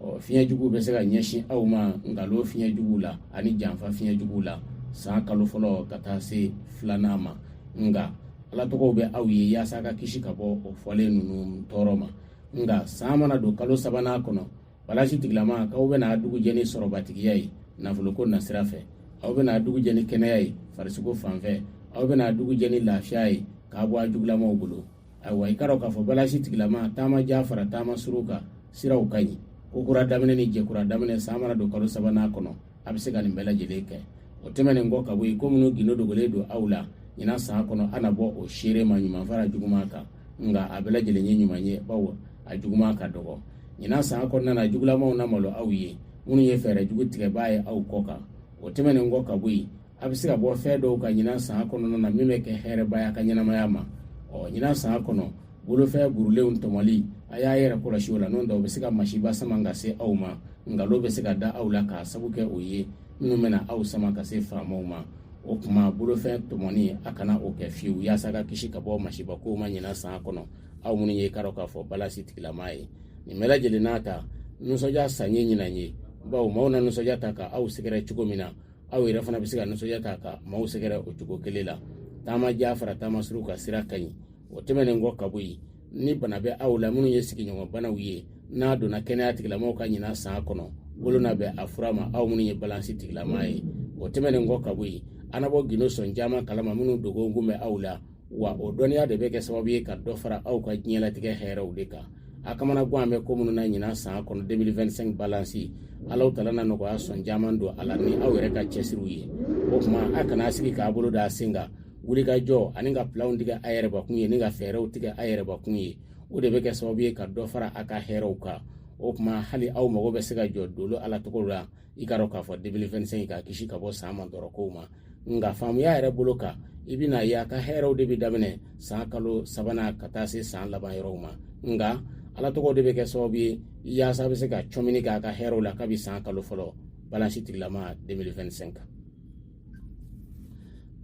Ɔ, fiɲɛ juguw bɛ se ka ɲɛsin aw ma, nkalon fiɲɛ juguw la ani janfa fiɲɛ juguw la, san kalo fɔlɔ ka taa se filanan ma. Nka Ala tɔgɔw bɛ aw ye yaasa ka kisi ka bɔ o fɔlen ninnu tɔɔrɔ ma. Nka san mana don kalo sabanan kɔnɔ, balansi tigilama, k'aw bɛna dugu jɛ ni sɔrɔbatigiya ye nafoloko nasira fɛ, aw bɛna dugu jɛ ni kɛnɛya ye farisogo fan fɛ, aw bɛna dugu jɛ ni lafiya ye k'a bɔ a jugulamaw bolo. Ayiwa, i k'a dɔn k'a fɔ balansi tigilama, taama jan fara taama surun kan, siraw ka ɲi. Ko kura daminɛ ni jɛ kura daminɛ, san mana don kalo sabanan kɔnɔ, a bɛ se ka nin bɛɛ lajɛlen kɛ. O tɛmɛnen kɔ ka bɔ yen, ko minnu gindo dogolen don aw la ɲinan san kɔnɔ, a na bɔ o seere ma ɲuman fara juguman kan. Nka a bɛɛ lajɛlen ye ɲuman ye, bawo a juguman ka dɔgɔ. Ɲinan san kɔnɔna na, jugulamaw na malo aw ye, minnu ye fɛɛrɛ jugu tigɛbaa ye aw kɔ kan. O tɛmɛnen kɔ ka bɔ yen, a bɛ se ka bɔ fɛn dɔw kan ɲinan san kɔnɔna na min bɛ kɛ hɛrɛba ye a ka ɲɛnamaya ma. Ɔ, ɲinan san kɔnɔ, bolofɛn burulenw tɔmɔli, a y'a yɛrɛ kɔlɔsi o la, n'o tɛ o bɛ se ka masiba sama ka se aw ma. Nkalon bɛ se ka da aw la k'a sabu kɛ o ye, minnu bɛna aw sama ka se faamaw ma. O tuma bolofɛn tɔmɔni, a kana o kɛ fiyewu, yaasa ka kisi ka bɔ masiba kow ma ɲinan san kɔnɔ, aw minnu ye k'a dɔn k'a fɔ balansi tigilamaa ye. Nin bɛɛ lajɛlen n'a ta, nisɔndiya san ye ɲinan ye, bawo maaw na nisɔndiya ta ka aw sɛgɛrɛ cogo min na, aw yɛrɛ fana bɛ se ka nisɔndiya ta ka maaw sɛgɛrɛ o cogo kelen la. Taama jan fara taama surun ka sira ka ɲi. O tɛmɛnen kɔ ka bɔ yen, ni bana bɛ aw la minnu ye sigiɲɔgɔn banaw ye, n'a donna kɛnɛya tigilamɔgɔw ka ɲinan san kɔnɔ, bolo na bɛn a fura ma, aw minnu ye balansi tigilamaa ye. O tɛmɛnen kɔ ka bɔ yen, an na bɔ gindo sɔn caman kalama minnu dogonkun bɛ aw la, wa o dɔnniya de bɛ kɛ sababu ye ka dɔ fara aw ka diɲɛlatigɛ hɛrɛw de kan. A kamana gan bɛ ko minnu na ɲinan san kɔnɔ 2025 balansi, Alahu Taala na nɔgɔya sɔn caman don a la ni aw yɛrɛ ka cɛsiriw ye. O tuma a kana sigi k'a bolo da a sen kan. Wulikajɔ ani ka pilanw tigɛ a yɛrɛbakun ye ni ka fɛɛrɛw tigɛ a yɛrɛbakun ye, o de bɛ kɛ sababu ye ka dɔ fara a ka hɛrɛw kan. O tuma hali aw mago bɛ se ka jɔ dolo Ala tɔgɔ la, i k'a dɔn k'a fɔ 2025, k'a kisi ka bɔ san mantɔɔrɔkow ma. Nka faamuya yɛrɛ bolo kan, i bɛna ye a ka hɛrɛw de bɛ daminɛ san kalo sabanan ka taa se san laban yɔrɔw ma. Nka Ala tɔgɔw de bɛ kɛ sababu ye yaasa a bɛ se ka cɔmini kɛ a ka hɛrɛw la kabi san kalo fɔlɔ, balansi tigilama 2025.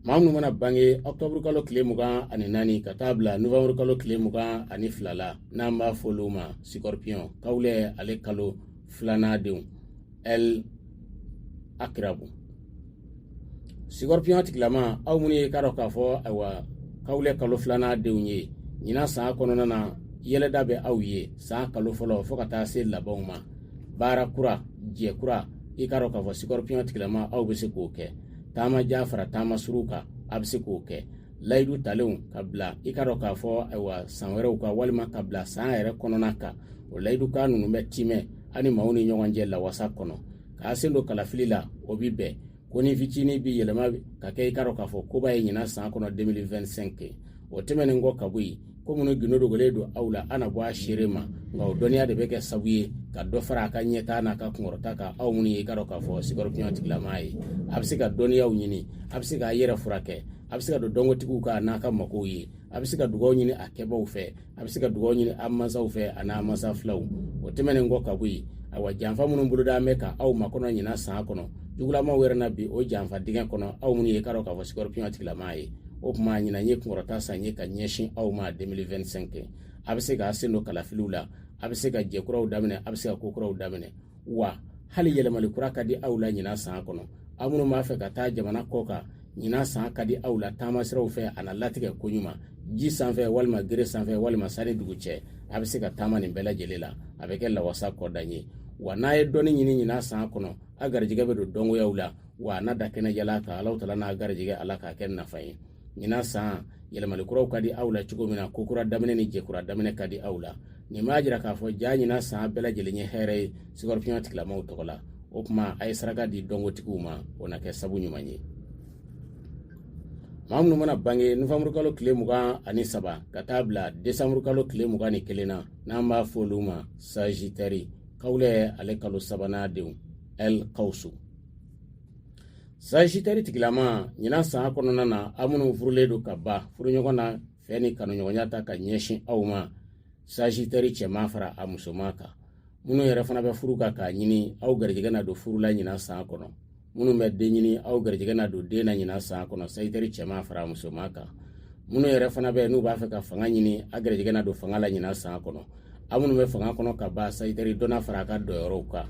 Maa minnu mana bange octobre kalo tile 24 ka taa bila novembre kalo tile 22 la, n'an b'a fɔ olu ma scorpion, kawulɛ ale kalo filanan denw, el Akirabu. Scorpion tigilama, aw minnu ye k'a dɔn k'a fɔ ayiwa kawulɛ kalo filanan denw ye, ɲinan san kɔnɔna na yɛlɛda bɛ aw ye san kalo fɔlɔ fo ka taa se labanw ma. Baara kura, jɛ kura, i k'a dɔn k'a fɔ scorpion tigilama aw bɛ se k'o kɛ. Taama jan fara taama surun kan, a bɛ se k'o kɛ. Layidu talenw ka bila i k'a dɔn k'a fɔ ayiwa san wɛrɛw kan walima ka bila san yɛrɛ kɔnɔna kan, o layidukan ninnu bɛ timɛ aw ni maaw ni ɲɔgɔn cɛ lawasa kɔnɔ. K'a sen don kalafili la, o bi bɛn. Ko ni fitinin bi yɛlɛma ka kɛ i k'a dɔn k'a fɔ koba ye ɲinan san kɔnɔ 2025. O tɛmɛnen kɔ ka bɔ yen, ko minnu gindo dogolen don aw la, a na bɔ a seere ma, nka o dɔnniya de bɛ kɛ sabu ye ka dɔ fara a ka ɲɛtaa n'a ka kunkɔrɔta kan. Aw minnu ye i k'a dɔn k'a fɔ scorpion tigilama ye, a bɛ se ka dɔnniyaw ɲini, a bɛ se k'a yɛrɛ furakɛ, a bɛ se ka don dɔnkotigiw kan n'a ka makow ye, a bɛ se ka dugaw ɲini a kɛbaw fɛ, a bɛ se ka dugaw ɲini a mansaw fɛ a n'a mansa filaw. O tɛmɛnen kɔ ka bɔ yen, ayiwa janfa minnu boloda bɛ ka aw makɔnɔ ɲinan san kɔnɔ, jugulamaw yɛrɛ na bin o janfa dingɛ kɔnɔ, aw minnu ye k'a dɔn k'a fɔ scorpion tigilama ye. O tuma ɲinan ye kunkɔrɔta san ye ka ɲɛsin aw ma 2025. A bɛ se k'a sen don kalafiliw la, a bɛ se ka jɛ kuraw daminɛ, a bɛ se ka ko kuraw daminɛ, wa hali yɛlɛmali kura ka di aw la ɲinan san kɔnɔ. Aw minnu b'a fɛ ka taa jamana kɔ kan, ɲinan san ka di aw la taamasiraw fɛ, a na latigɛ koɲuman, ji sanfɛ walima gere sanfɛ walima san ni dugu cɛ, a bɛ se ka taama nin bɛɛ lajɛlen la, a bɛ kɛ lawasa kɔdan ye. Wa n'a ye dɔnni ɲini ɲinan san kɔnɔ, a garijɛgɛ bɛ don dɔnkoyaw la, wa a na da kɛnɛjala ka Alahu taala n'a garijɛgɛ ala k'a kɛ nafa ye. Ɲinan san yɛlɛmali kuraw ka di aw la cogo min na, ko kura daminɛ ni jɛkura daminɛ ka di aw la. Nin b'a jira k'a fɔ ja ɲinan san bɛɛ lajɛlen ye hɛrɛ ye scorpion tigilamaw tɔgɔ la. O tuma a ye saraka di dɔnkotigiw ma, o na kɛ sabu ɲuman ye. Maa minnu mana bange nowanburukalo tile 23 ka taa bila desanburukalo tile 21 na, n'an b'a fɔ olu ma Sagittaire, kawulɛ ale kalo sabanan denw, El Kawusu. Sagittaire tigilama, ɲinan san kɔnɔna na, aw minnu furulen don ka ban, furuɲɔgɔn na fɛ ni kanuɲɔgɔnya ta ka ɲɛsin aw ma, Sagittaire cɛman fara a musoman kan. Minnu yɛrɛ fana bɛ furu kan k'a ɲini, aw garijɛgɛ na don furu la ɲinan san kɔnɔ. Minnu bɛ den ɲini, aw garijɛgɛ na don den na ɲinan san kɔnɔ, Sagittaire cɛman fara a musoman kan. Minnu yɛrɛ fana bɛ n'u b'a fɛ ka fanga ɲini, a garijɛgɛ na don fanga la ɲinan san kɔnɔ. Aw minnu bɛ fanga kɔnɔ ka ban, Sagittaire, dɔ na fara a ka dɔyɔrɔw kan.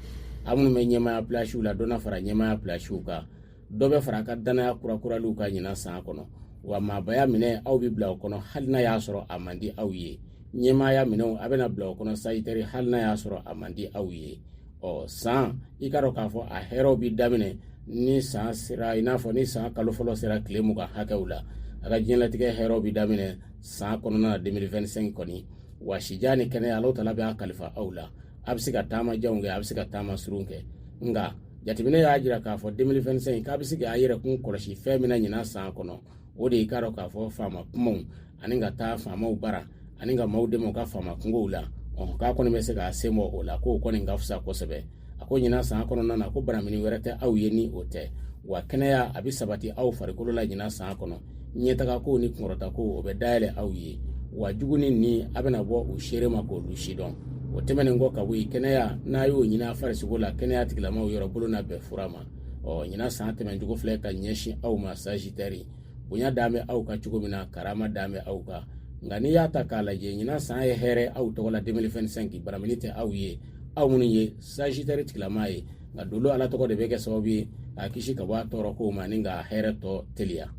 Aw minnu bɛ ɲɛmaaya pilasiw la, dɔ na fara ɲɛmaaya pilasiw kan. Dɔ bɛ fara a ka danaya kurakuraliw kan ɲinan san kɔnɔ. Wa maabaya minɛ, aw bɛ bila o kɔnɔ hali n'a y'a sɔrɔ a man di aw ye. Ɲɛmaaya minɛnw, a bɛna bila o kɔnɔ Sagittaire, hali n'a y'a sɔrɔ a man di aw ye. Ɔ san, i k'a dɔn k'a fɔ a hɛrɛw bɛ daminɛ ni san sera, i n'a fɔ ni san kalo fɔlɔ sera tile 20 hakɛw la, a ka diɲɛlatigɛ hɛrɛw bɛ daminɛ san kɔnɔna na 2025 kɔni. Wa sijan ni kɛnɛya, Alahu taala bɛ a kalifa aw la. A bɛ se ka taama janw kɛ, a bɛ se ka taama surun kɛ. Nka jateminɛ y'a jira k'a fɔ 2025 k'a bɛ se k'a yɛrɛ kun kɔlɔsi fɛn min na ɲinan san kɔnɔ, o de y'i k'a dɔn k'a fɔ faama kumaw ani ka taa faamaw bara ani ka maaw dɛmɛ u ka faama kungow la. K'a kɔni bɛ se k'a sen bɔ o la, k'o kɔni ka fisa kosɛbɛ. A ko ɲinan san kɔnɔna na, ko banamini wɛrɛ tɛ aw ye ni o tɛ. Wa kɛnɛya a bɛ sabati aw farikolo la ɲinan san kɔnɔ. Ɲɛtaga ko ni kunkɔrɔta ko, o bɛ dayɛlɛ aw ye. Wa jugu ni ni a bɛna bɔ u seere ma k'olu sidɔn. O tɛmɛnen kɔ ka bɔ yen, kɛnɛya n'a y'o ɲini a farisogo la, kɛnɛya tigilamaw yɔrɔ bolo na bɛn fura ma. Ɔ ɲinan san tɛmɛncogo filɛ ka ɲɛsin aw ma Sagittaire. Bonya dan bɛ aw kan cogo min na, karama dan bɛ aw kan. Nka n'i y'a ta k'a lajɛ, ɲinan san ye hɛrɛ aw tɔgɔ la 2025. Baramini tɛ aw ye, aw minnu ye Sagittaire tigilama ye. Nka dolo ala tɔgɔ de bɛ kɛ sababu ye k'a kisi ka bɔ a tɔɔrɔ kow ma ni ka hɛrɛ tɔ teliya.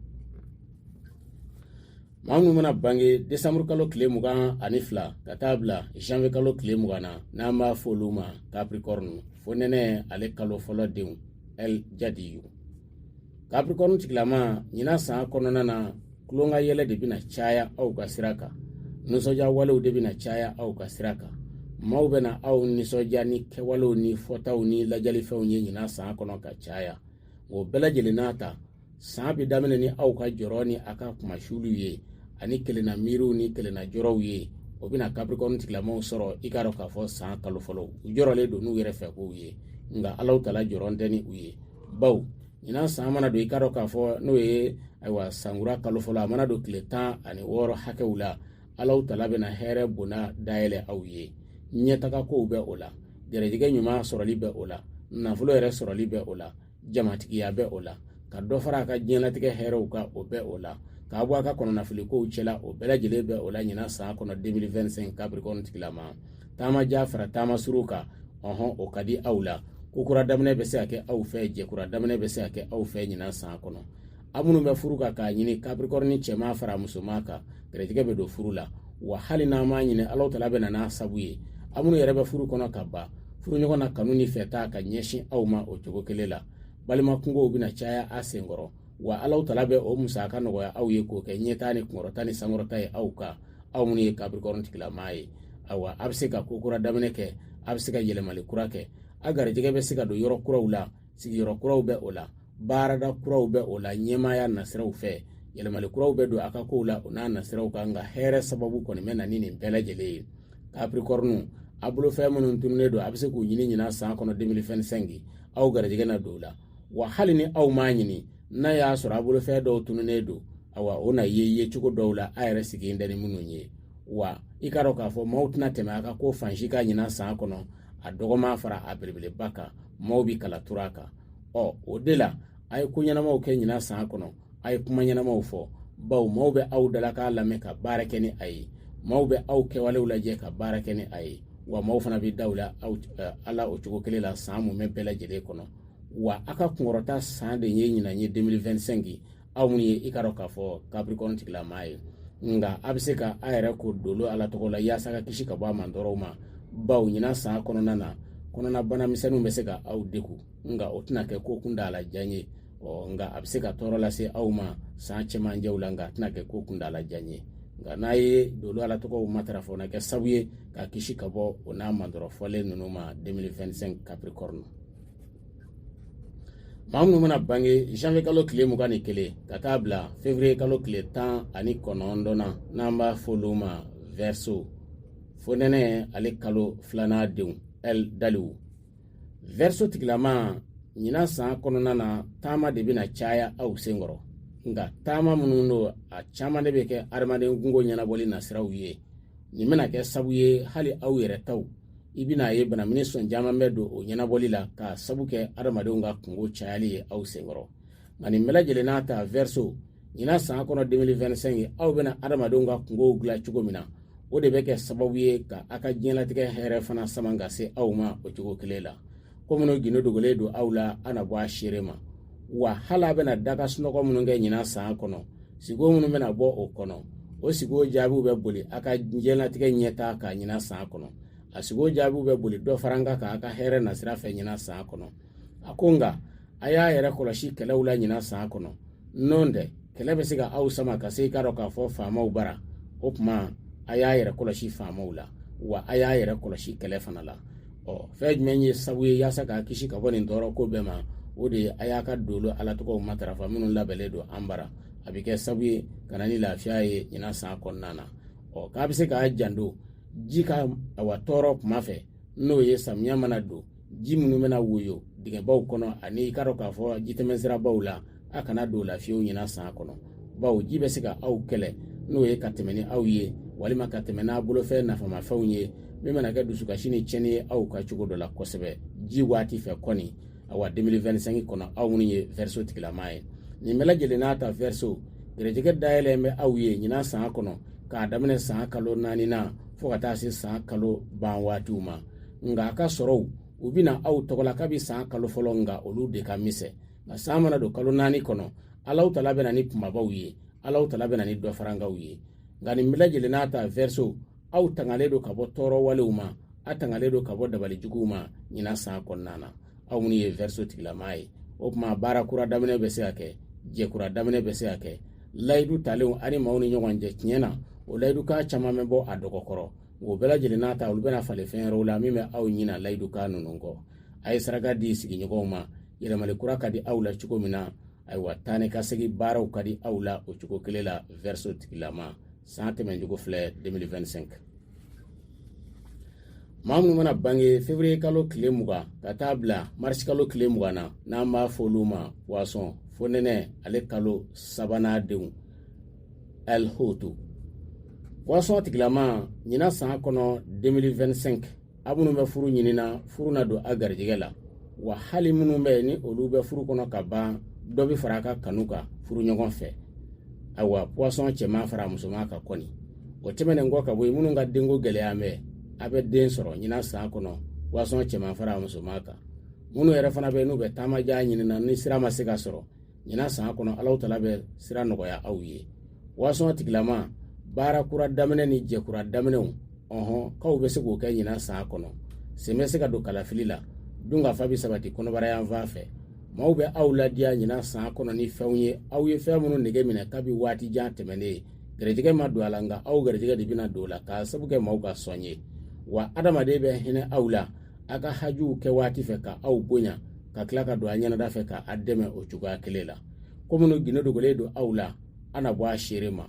Maa minnu mana bange desanburu kalo tile 22 ka taa bila janvier kalo tile 20 na, n'an b'a fɔ olu ma Capricorne, fo nɛnɛ ale kalo fɔlɔ denw, El Jadiyu. Capricorne tigilama, ɲinan san kɔnɔna na, tulonka yɛlɛ de bɛna caya aw ka sira kan, nisɔndiya walew de bɛna caya aw ka sira kan. Maaw bɛna aw nisɔndiya ni kɛwalew ni fɔtaw ni lajalifɛnw ye ɲinan san kɔnɔ ka caya. O bɛɛ lajɛlen n'a ta, san bɛ daminɛ ni aw ka jɔrɔ ni a ka kunmasuliw ye ani kelenna miiriw ni kelenna jɔrɔw ye. O bɛna Capricorne tigilamaw sɔrɔ i k'a dɔn k'a fɔ san kalo fɔlɔ u jɔrɔlen don n'u yɛrɛ fɛ kow ye, nka Alahu taala jɔrɔ tɛ ni u ye. Baw ɲinan san mana don, i k'a dɔn k'a fɔ n'o ye ayiwa sankura kalo fɔlɔ, a mana don tile 16 hakɛw la, Alahu taala bɛna hɛrɛ bonda dayɛlɛ aw ye. Ɲɛtaga kow bɛ o la, gɛrɛjɛgɛ ɲuman sɔrɔli bɛ o la, nafolo yɛrɛ sɔrɔli bɛ o la, jamatigiya bɛ o la, ka dɔ fara a ka diɲɛlatigɛ hɛrɛw kan, o bɛ o la, k'a bɔ a ka kɔnɔnafili kow cɛla, o bɛɛ lajɛlen bɛ o la ɲinan san kɔnɔ 2025 Capricorne tigilama. Taama jan fara taama surun kan, ɔhɔn, o ka di aw la. Ko kura daminɛ bɛ se ka kɛ aw fɛ, jɛkura daminɛ bɛ se ka kɛ aw fɛ ɲinan san kɔnɔ. Aw minnu bɛ furu kan k'a ɲini Capricorne cɛman fara musoman kan, garijɛgɛ bɛ don furu la. Wa hali n'an m'a ɲini, Alahu Taala bɛ na n'a sabu ye. Aw minnu yɛrɛ bɛ furu kɔnɔ ka ban, furuɲɔgɔn na kanu ni fɛta ka ɲɛsin aw ma o cogo kelen la. Balima kungow bɛna caya a senkɔrɔ, wa Alahu Taala bɛ o musaka nɔgɔya aw ye k'o kɛ ɲɛtaa ni kunkɔrɔta ni sankɔrɔta ye aw kan, aw minnu ye Capricorne tigilamaa ye. Awa, a bɛ se ka ko kura daminɛ kɛ, a bɛ se ka yɛlɛmali kura kɛ, a garijɛgɛ bɛ se ka don yɔrɔ kuraw la, sigiyɔrɔ kuraw bɛ o la, baarada kuraw bɛ o la, ɲɛmaaya nasiraw fɛ yɛlɛmali kuraw bɛ don a ka kow la o n'a nasiraw kan. Nka hɛrɛ sababu kɔni bɛ na ni nin bɛɛ lajɛlen ye. Capricorne, a bolofɛn minnu tununnen don, a bɛ se k'u ɲini ɲinan san kɔnɔ 2025, aw garijɛgɛ na don o la. Wa hali ni aw m'a ɲini, n'a y'a sɔrɔ a bolofɛn dɔw tununnen don, awa o na ye ye cogo dɔw la a yɛrɛ sigilen tɛ ni minnu ye. Wa i k'a dɔn k'a fɔ maaw tɛna tɛmɛ a ka ko fan si kan ɲinan san kɔnɔ, a dɔgɔman fara a belebeleba kan, maaw bi kala turu a kan. Ɔ o de la, a ye ko ɲɛnamaw kɛ ɲinan san kɔnɔ, a ye kuma ɲɛnamaw fɔ, bawo maaw bɛ aw dalakan lamɛn ka baara kɛ ni a ye, maaw bɛ aw kɛwalew lajɛ ka baara kɛ ni a ye, wa maaw fana bɛ da u la aw ala o cogo kelen la san mumɛ bɛɛ lajɛlen kɔnɔ. Wa a ka kunkɔrɔta san de ye ɲinan ye 2025, aw minnu ye i k'a dɔn k'a fɔ Capricorne tigilamaa ye. Nka a bɛ se ka a yɛrɛ ko dolo Ala tɔgɔ la yaasa ka kisi ka bɔ a mantɔɔrɔw ma, bawo ɲinan san kɔnɔna na, kɔnɔna bana misɛnninw bɛ se ka aw degun, nka o tɛna kɛ ko kuntaala jan ye. Ɔ nka a bɛ se ka tɔɔrɔ lase aw ma san cɛmancɛw la, nka a tɛna kɛ ko kuntaala jan ye. Nka n'a ye dolo Ala tɔgɔw matarafa, o na kɛ sababu ye ka kisi ka bɔ o n'a mantɔɔrɔ fɔlen ninnu ma 2025 Capricorne. Maa minnu mana bange janvier kalo tile 21 ka taa bila février kalo tile 19 na, n'an b'a fɔ olu ma Verseau, fonɛnɛ ale kalo filanan denw, El Daliw. Verseau tigilama, ɲinan san kɔnɔna na, taama de bɛna caya aw senkɔrɔ. Nka taama minnu don, a caman de bɛ kɛ adamaden kunko ɲɛnabɔli nasiraw ye. Nin bɛna kɛ sabu ye hali aw yɛrɛ taw, i bɛna ye banamini sɔn caman bɛ don o ɲɛnabɔli la k'a sabu kɛ adamadenw ka kunko cayali ye aw senkɔrɔ. Nka nin bɛɛ lajɛlen n'a ta, Verseau, ɲinan san kɔnɔ 2025, aw bɛna adamadenw ka kunkow dilan cogo min na, o de bɛ kɛ sababu ye ka aw ka diɲɛlatigɛ hɛrɛ fana sama ka se aw ma o cogo kelen la. Ko minnu gindo dogolen don aw la, a na bɔ a seere ma. Wa hali a bɛna da ka sunɔgɔ minnu kɛ ɲinan san kɔnɔ, sigo minnu bɛna bɔ o kɔnɔ, o sigo jaabiw bɛ boli a ka diɲɛlatigɛ ɲɛtaa kan ɲinan san kɔnɔ. A sigo jaabiw bɛ boli dɔ faranka kan a ka hɛrɛ nasira fɛ ɲinan san kɔnɔ. A ko nka a y'a yɛrɛ kɔlɔsi kɛlɛw la ɲinan san kɔnɔ, n'o tɛ kɛlɛ bɛ se ka aw sama ka se i k'a dɔn k'a fɔ faamaw bara. O tuma a y'a yɛrɛ kɔlɔsi faamaw la, wa a y'a yɛrɛ kɔlɔsi kɛlɛ fana la. Ɔ fɛn jumɛn ye sabu ye yaasa k'a kisi ka bɔ nin tɔɔrɔ ko bɛɛ ma? O de ye a y'a ka dolo Ala tɔgɔw matarafa minnu labɛnnen don an bara. A bɛ kɛ sabu ye ka na ni lafiya ye ɲinan san kɔnɔna na. Ɔ k'a bɛ se k'a janto ji ka awa tɔɔrɔ kuma fɛ, n'o ye samiya mana don, ji minnu bɛna woyo dingɛbaw kɔnɔ ani i k'a dɔn k'a fɔ jitɛmɛsirabaw la, a kana don o la fiyewu ɲinan san kɔnɔ, bawo ji bɛ se ka aw kɛlɛ, n'o ye ka tɛmɛ ni aw ye walima ka tɛmɛ n'a bolofɛn nafamafɛnw ye, min bɛna kɛ dusukasi ni tiɲɛni ye aw ka cogo dɔ la kosɛbɛ ji waati fɛ kɔni. Awa 2025 kɔnɔ, aw minnu ye Verseau tigilamaa ye, nin bɛɛ lajɛlen n'a ta, Verseau gɛrɛjɛgɛ dayɛlɛn bɛ aw ye ɲinan san kɔnɔ k'a daminɛ san kalo naaninan fo ka taa se san kalo ban waatiw ma. Nka a ka sɔrɔw u bɛna aw tɔgɔ la kabi san kalo fɔlɔ, nka olu de ka misɛn. Nka san mana don kalo naani kɔnɔ, Alahu Taala bɛna ni kunbabaw ye, Alahu Taala bɛna ni dɔfarankaw ye. Nka nin bɛɛ lajɛlen n'a ta, Verseau, aw tangalen don ka bɔ tɔɔrɔ walew ma, a tangalen don ka bɔ dabali juguw ma ɲinan san kɔnɔna na, aw minnu ye Verseau tigilamaa ye. O tuma baara kura daminɛ bɛ se ka kɛ, jɛ kura daminɛ bɛ se ka kɛ, layidu talenw ani maaw ni ɲɔgɔn cɛ tiɲɛ na, o layidukan caman bɛ bɔ a dɔgɔkɔrɔ. O bɛɛ lajɛlen n'a ta, olu bɛna falen fɛn wɛrɛw la min bɛ aw ɲina layidukan ninnu kɔ. A ye saraka di sigiɲɔgɔnw ma. Yɛlɛmali kura ka di aw la cogo min na, ayiwa taa ni ka segin baaraw ka di aw la o cogo kelen la, Verseau tigilama. San tɛmɛncogo filɛ 2025. Maa minnu mana bange février kalo tile 20 ka taa bila mars kalo tile 20 na, n'an b'a fɔ olu ma Poisson, fonɛnɛ ale kalo sabanan denw, El Hoto. Poisson tigilama, ɲinan san kɔnɔ 2025, a minnu bɛ furu ɲini na, furu na don a garijɛgɛ la. Wa hali minnu bɛ ni olu bɛ furu kɔnɔ ka ban, dɔ bɛ fara a ka kanu kan furu ɲɔgɔn fɛ. Ayiwa Poisson cɛman fara musoman kan kɔni. O tɛmɛnen kɔ ka bɔ yen, minnu ka denko gɛlɛya bɛ, a bɛ den sɔrɔ ɲinan san kɔnɔ, Poisson cɛman fara musoman kan. Minnu yɛrɛ fana bɛ n'u bɛ taamajan ɲinina ni sira ma se ka sɔrɔ ɲinan san kɔnɔ, Alahu Taala bɛ sira nɔgɔya aw ye. Poisson tigilama, baara kura daminɛ ni jɛkura daminɛw, ɔhɔn, k'aw bɛ se k'o kɛ ɲinan san kɔnɔ. Sen bɛ se ka don kalafili la, dunkafa bɛ sabati kɔnɔbara yanfan fɛ. Maaw bɛ aw ladiya ɲinan san kɔnɔ ni fɛnw ye, aw ye fɛn minnu nege minɛ kabi waati jan tɛmɛnen ye. Gɛrɛjɛgɛ ma don a la, nka aw gɛrɛjɛgɛ de bɛna don o la k'a sabu kɛ maaw ka sɔn ye. Wa adamaden bɛ hinɛ aw la a ka hajuw kɛ waati fɛ, ka aw bonya, ka tila ka don a ɲɛnada fɛ ka a dɛmɛ o cogoya kelen la. Ko minnu gindo dogolen don aw la, a na bɔ a seere ma.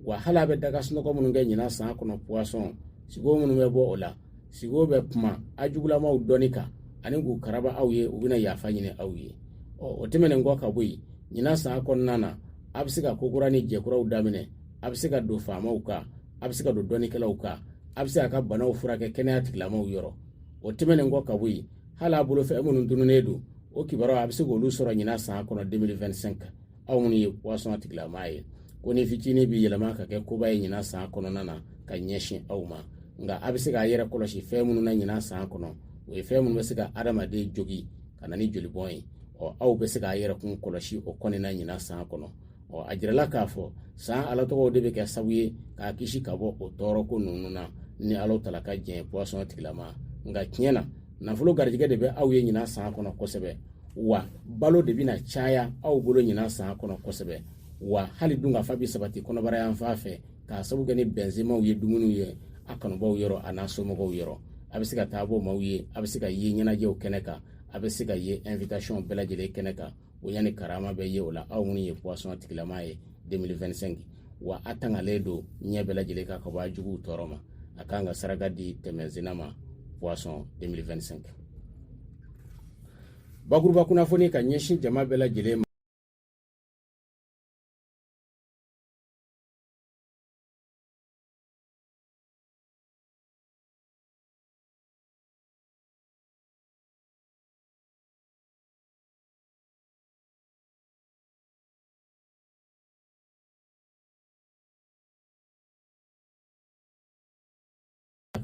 Wa hali a bɛ daga sunɔgɔ minnu kɛ ɲinan san kɔnɔ, poisson sigo minnu bɛ bɔ o la, sigo bɛ kuma a jugulamaw dɔnni kan ani k'u karaba aw ye, u bɛna yafa ɲini aw ye. Ɔ, o tɛmɛnen kɔ ka bɔ yen, ɲinan san kɔnɔna na, a bɛ se ka kokura ni jɛkuraw daminɛ, a bɛ se ka don faamaw kan, a bɛ se ka don dɔnnikɛlaw kan, a bɛ se a ka banaw furakɛ kɛnɛya tigilamaw yɔrɔ. O tɛmɛnen kɔ ka bɔ yen, hali a bolofɛn minnu tununnen don, o kibaruyaw a bɛ se k'olu sɔrɔ ɲinan san kɔnɔ 2025. Aw minnu ye poisson tigilama ye, ko ni fitinin bɛ yɛlɛma ka kɛ koba ye ɲinan san kɔnɔna na ka ɲɛsin aw ma. Nka a bɛ se k'a yɛrɛ kɔlɔsi fɛn minnu na ɲinan san kɔnɔ, o ye fɛn minnu bɛ se ka adamaden jogi ka na ni jolibɔn ye. Ɔ, aw bɛ se k'a yɛrɛ kun kɔlɔsi o kɔni na ɲinan san kɔnɔ. Ɔ, a jirala k'a fɔ san Ala tɔgɔw de bɛ kɛ sabu ye k'a kisi ka bɔ o tɔɔrɔko ninnu na ni Ala tala ka jɛn, poisson tigilama. Nka tiɲɛ na, nafolo garijɛgɛ de bɛ aw ye ɲinan san kɔnɔ kosɛbɛ, wa balo de bɛna caya aw bolo ɲinan san kɔnɔ kosɛbɛ. Wa hali dunkafa bɛ sabati kɔnɔbara yanfan fɛ k'a sabu kɛ ni bɛnsenmaw ye dumuniw ye a kanubaw yɔrɔ a n'a somɔgɔw yɔrɔ. A bɛ se ka taa bɔ maaw ye, a bɛ se ka ye ɲɛnajɛw kɛnɛ kan, a bɛ se ka ye invitation bɛɛ lajɛlen kɛnɛ kan. Bonya ni karama bɛ ye o la, aw minnu ye poisson tigilama ye 2025. Wa a tangalen don ɲɛ bɛɛ lajɛlen kan ka bɔ a juguw tɔɔrɔ ma. A kan ka saraka di tɛmɛnsenna ma, poisson 2025. Bakuruba kunnafoni ka ɲɛsin jama bɛɛ lajɛlen ma.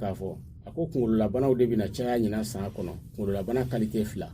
K'a fɔ a ko kunkololabanaw de bɛna caya ɲinan san kɔnɔ. Kunkololabana kalite fila,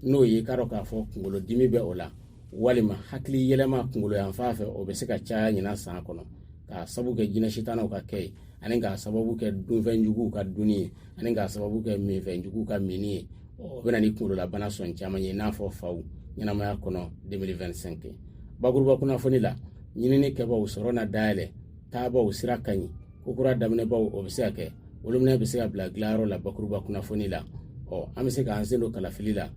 n'o ye k'a dɔn k'a fɔ kunkolodimi bɛ o la, walima hakili yɛlɛma kunkolo yanfan fɛ, o bɛ se ka caya ɲinan san kɔnɔ k'a sabu kɛ jinɛ sitanaw ka kɛ ye, ani k'a sababu kɛ dunfɛn juguw ka dunni ye, ani k'a sababu kɛ minfɛn juguw ka minni ye. O bɛ na ni kunkololabana sɔn caman ye, i n'a fɔ faw ɲɛnamaya kɔnɔ 2025. Bakuruba kunnafoni la, ɲinini kɛbaw sɔrɔ na dayɛlɛ, taabaw sira ka ɲi, kokura daminɛbaw o bɛ se ka kɛ, wolominɛ bɛ se ka bila dilanyɔrɔ la. Bakuruba kunnafoni la, ɔ, an bɛ se k'an sen don kalafili la,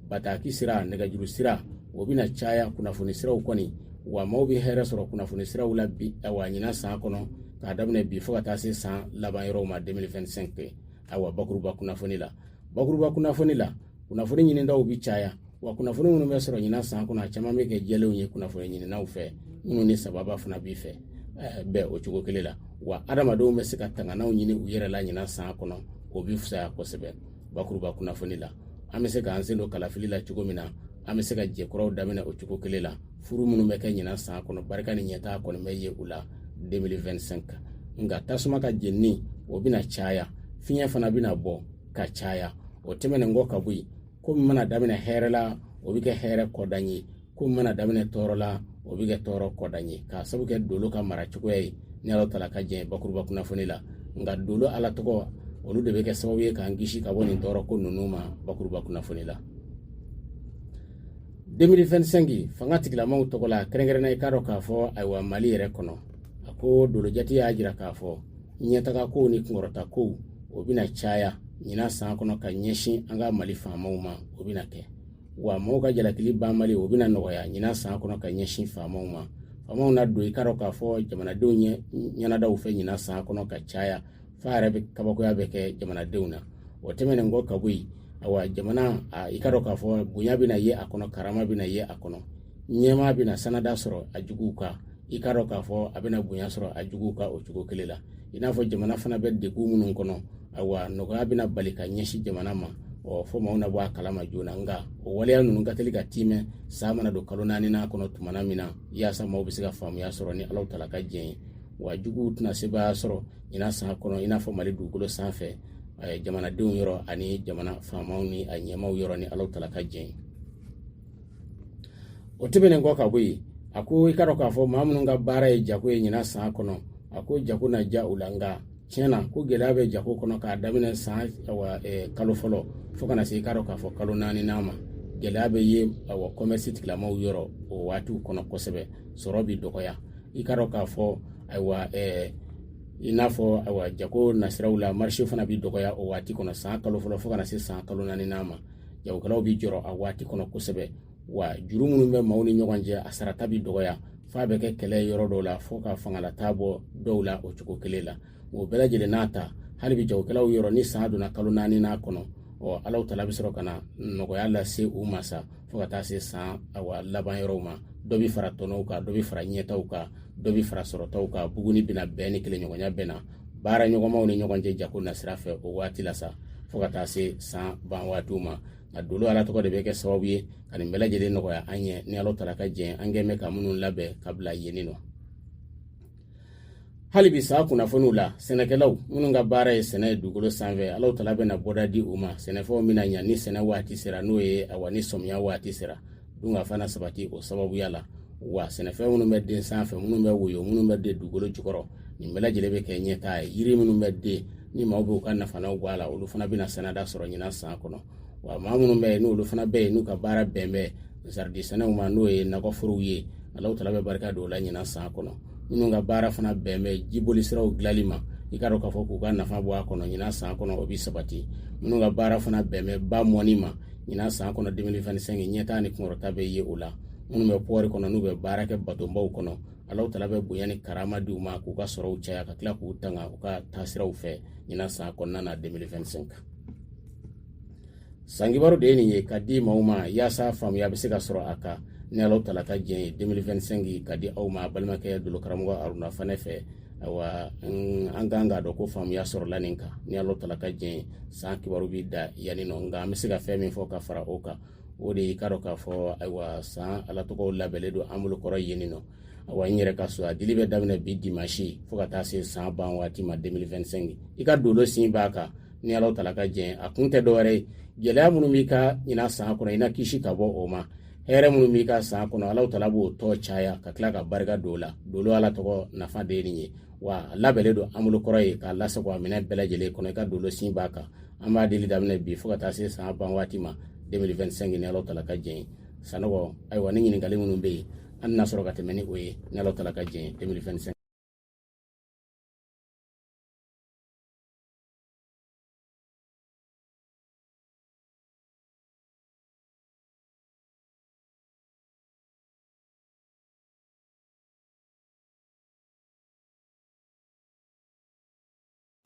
bataki sira, nɛgɛjuru sira, o bɛna caya kunnafoni siraw kɔni. Wa maaw bɛ hɛrɛ sɔrɔ kunnafoni siraw la bi, awa, ɲinan san kɔnɔ, k'a daminɛ bi fo ka taa se san laban yɔrɔw ma 2025. Awa, bakuruba kunnafoni la, bakuruba kunnafoni la, kunnafoni ɲinindaw bɛ caya. Wa kunnafoni minnu bɛ sɔrɔ ɲinan san kɔnɔ, a caman bɛ kɛ jɛlenw ye kunnafoni ɲininaw fɛ, minnu ni sababa fana b'i fɛ bɛn o cogo kelen la. Wa adamadenw bɛ se ka tanganaw ɲini u yɛrɛ la ɲinan san kɔnɔ, o bɛ fisaya kosɛbɛ. Bakuruba kunnafoni la, an bɛ se k'an sen don kalafili la cogo min na, an bɛ se ka jɛkuraw daminɛ o cogo kelen la. Furu minnu bɛ kɛ ɲinan san kɔnɔ, barika ni ɲɛtaa kɔni bɛ ye u la 2025. Nka tasuma ka jenini o bɛna caya, fiɲɛ fana bɛna bɔ ka caya. O tɛmɛnen kɔ ka bɔ yen, ko min mana daminɛ hɛrɛ la, o bɛ kɛ hɛrɛ kɔdan ye. Ko min mana daminɛ tɔɔrɔ la, o bɛ kɛ tɔɔrɔ kɔdan ye, k'a sabu kɛ dolo ka mara cogoya ye ni Ala tala ka jɛn. Bakuruba kunnafoni la, nka dolo Ala tɔgɔ, olu de bɛ kɛ sababu ye k'an kisi ka bɔ nin tɔɔrɔ ko ninnu ma. Bakuruba kunnafoni la 2025, fanga tigilamaw tɔgɔ la, kɛrɛnkɛrɛnnenya i k'a dɔn k'a fɔ, ayiwa, Mali yɛrɛ kɔnɔ, a ko dolojate y'a jira k'a fɔ ɲɛtaga kow ni kunkɔrɔta kow, o bɛna caya ɲinan san kɔnɔ ka ɲɛsin an ka Mali faamaw ma, o bɛna kɛ. Wa maaw ka jalakili banbali, o bɛna nɔgɔya ɲinan san kɔnɔ ka ɲɛsin faamaw ma. Faamaw na don i k'a dɔn k'a fɔ jamanadenw ɲɛ ɲɛnadaw fɛ ɲinan san kɔnɔ ka caya, f'a yɛrɛ bɛ kabakoya bɛ kɛ jamanadenw na. O tɛmɛnen kɔ ka bɔ yen, awa, jamana, i k'a dɔn k'a fɔ bonya bɛna ye a kɔnɔ, karama bɛna ye a kɔnɔ, ɲɛmaa bɛna sanada sɔrɔ a juguw kan, i k'a dɔn k'a fɔ a bɛna bonya sɔrɔ a juguw kan o cogo kelen la. I n'a fɔ jamana fana bɛ degun minnu kɔnɔ, awa, nɔgɔya bɛna bali ka ɲɛsin jamana ma, ɔ, fo maaw na bɔ a kalama joona. Nka o waleya ninnu ka teli ka timɛ san mana don kalo naaninan kɔnɔ tumana min na, yaasa maaw bɛ se ka faamuya sɔrɔ ni Alahu tala ka jɛn ye. Wa juguw tɛna sebaaya sɔrɔ ɲinan san kɔnɔ, i n'a fɔ Mali dugukolo sanfɛ. Jamanadenw yɔrɔ ani jamana faamaw ni a ɲɛmaaw yɔrɔ ni Alahu tala ka jɛn ye. O tɛmɛnen kɔ ka bɔ yen, a ko i k'a dɔn k'a fɔ maa minnu ka baara ye jago ye ɲinan san kɔnɔ, a ko jago na diya u la, nka tiɲɛ na ko gɛlɛya bɛ jago kɔnɔ k'a daminɛ san kalo fɔlɔ fo ka na se i k'a dɔn k'a fɔ kalo naaninan ma. Gɛlɛya bɛ ye awa commerce tigilamaw yɔrɔ o waatiw kɔnɔ kosɛbɛ, sɔrɔ bɛ dɔgɔya. I k'a dɔn k'a fɔ ayiwa i n'a fɔ ayiwa jago nasiraw la, marché fana bɛ dɔgɔya o waati kɔnɔ, san kalo fɔlɔ fo ka na se san kalo naaninan ma. Jagokɛlaw bɛ jɔrɔ a waati kɔnɔ kosɛbɛ, wa juru minnu bɛ maaw ni ɲɔgɔn cɛ, a sarata bɛ dɔgɔya, f'a bɛ kɛ kɛlɛ yɔrɔ dɔw la, fo ka fangalata bɔ dɔw la o cogo kelen la. O bɛɛ lajɛlen n'a ta, hali bi jagokɛlaw yɔrɔ, ni san donna kalo naaninan kɔnɔ, ɔ Alahu tala bɛ sɔrɔ ka na nɔgɔya lase u ma sa, fo ka taa se san awa laban yɔrɔw ma. Dɔ bɛ fara tɔnɔw kan, dɔ bɛ fara ɲɛtaw kan, dɔ bɛ fara sɔrɔtaw kan, buguni bɛna bɛn ni kelenɲɔgɔnya bɛ na baara ɲɔgɔnmaw ni ɲɔgɔn cɛ jago nasira fɛ o waati la sa, fo ka taa se san ban waatiw ma. Nka dolo Ala tɔgɔ de bɛ kɛ sababu ye ka nin bɛɛ lajɛlen nɔgɔya an ye ni Alahu tala ka jɛn, an kɛn bɛ ka minnu labɛn ka bila yen nɔ. Hali bi san kunnafoniw la, sɛnɛkɛlaw minnu ka baara ye sɛnɛ ye dugukolo sanfɛ, Alahu tala bɛna bɔda di u ma, sɛnɛfɛnw bɛna ɲa ni sɛnɛ waati sera, n'o ye awa ni sɔmiya waati sera, dunkafa na sabati o sababuya la. Wa sɛnɛfɛn minnu bɛ den sanfɛ, minnu bɛ woyo, minnu bɛ den dugukolo jukɔrɔ, nin bɛɛ lajɛlen bɛ kɛ ɲɛtaa ye. Yiri minnu bɛ den ni maaw b'u ka nafanaw bɔ a la, olu fana bɛna sanada sɔrɔ ɲinan san kɔnɔ. Wa maa minnu bɛ yen n'olu fana bɛ yen n'u ka baara bɛn bɛ zaridi sɛnɛw ma, n'o ye nakɔforow ye, Alahu tala bɛ barika don o la ɲinan san kɔnɔ. Minnu ka baara fana bɛn bɛ jiboli siraw dilanli ma, i k'a dɔn k'a fɔ k'u ka nafa bɔ a kɔnɔ ɲinan san kɔnɔ, o bɛ sabati. Minnu ka baara fana bɛn bɛ ba mɔni ma ɲinan san kɔnɔ 2025, ɲɛtaa ni kunkɔrɔta bɛ ye o la. Minnu bɛ pɔri kɔnɔ, n'u bɛ baara kɛ batonbaw kɔnɔ, Alahu tala bɛ bonya ni karama di u ma k'u ka sɔrɔw caya, ka tila k'u tanga u ka taasiraw fɛ ɲinan san kɔnɔna na 2025. Sankibaru de ye nin ye ka di maaw ma yaasa faamuya bɛ se ka sɔrɔ a kan ni Alahu tala ka jɛn ye. 2025 ka di aw ma balimakɛ dolo karamɔgɔ Aruna Fanɛ fɛ. Ayiwa, an kan k'a dɔn ko faamuya sɔrɔla nin kan ni Alahu tala ka jɛn ye. San kibaru bɛ da yanni nɔ, nka an bɛ se ka fɛn min fɔ ka fara o kan, o de y'i k'a dɔn k'a fɔ ayiwa san Ala tɔgɔw labɛnnen don an bolo kɔrɔ yen nɔ. Awa n yɛrɛ ka so a dili bɛ daminɛ bi dimanche fo ka taa se san ban waati ma 2025. I ka dolo sin b'a kan ni Alahu tala ka jɛn. A kun tɛ dɔwɛrɛ ye, gɛlɛya minnu b'i ka ɲinan san kɔnɔ, i na kisi ka bɔ o ma. Hɛrɛ minnu b'i ka san kɔnɔ, Alahu tala b'o tɔ caya ka tila ka barika don o la. Dolo Ala tɔgɔ nafa de ye nin ye, wa a labɛnnen don an bolo kɔrɔ ye k'a lasago a minɛn bɛɛ lajɛlen kɔnɔ. I ka dolo sin b'a kan, an b'a dili daminɛ bi fo ka taa se san ban waati ma 2025 ni Alahu tala ka jɛn ye. Sanɔgɔ, ayiwa ni ɲininkali minnu bɛ yen, an na sɔrɔ ka tɛmɛ ni o ye ni Alahu tala ka jɛn ye 2025.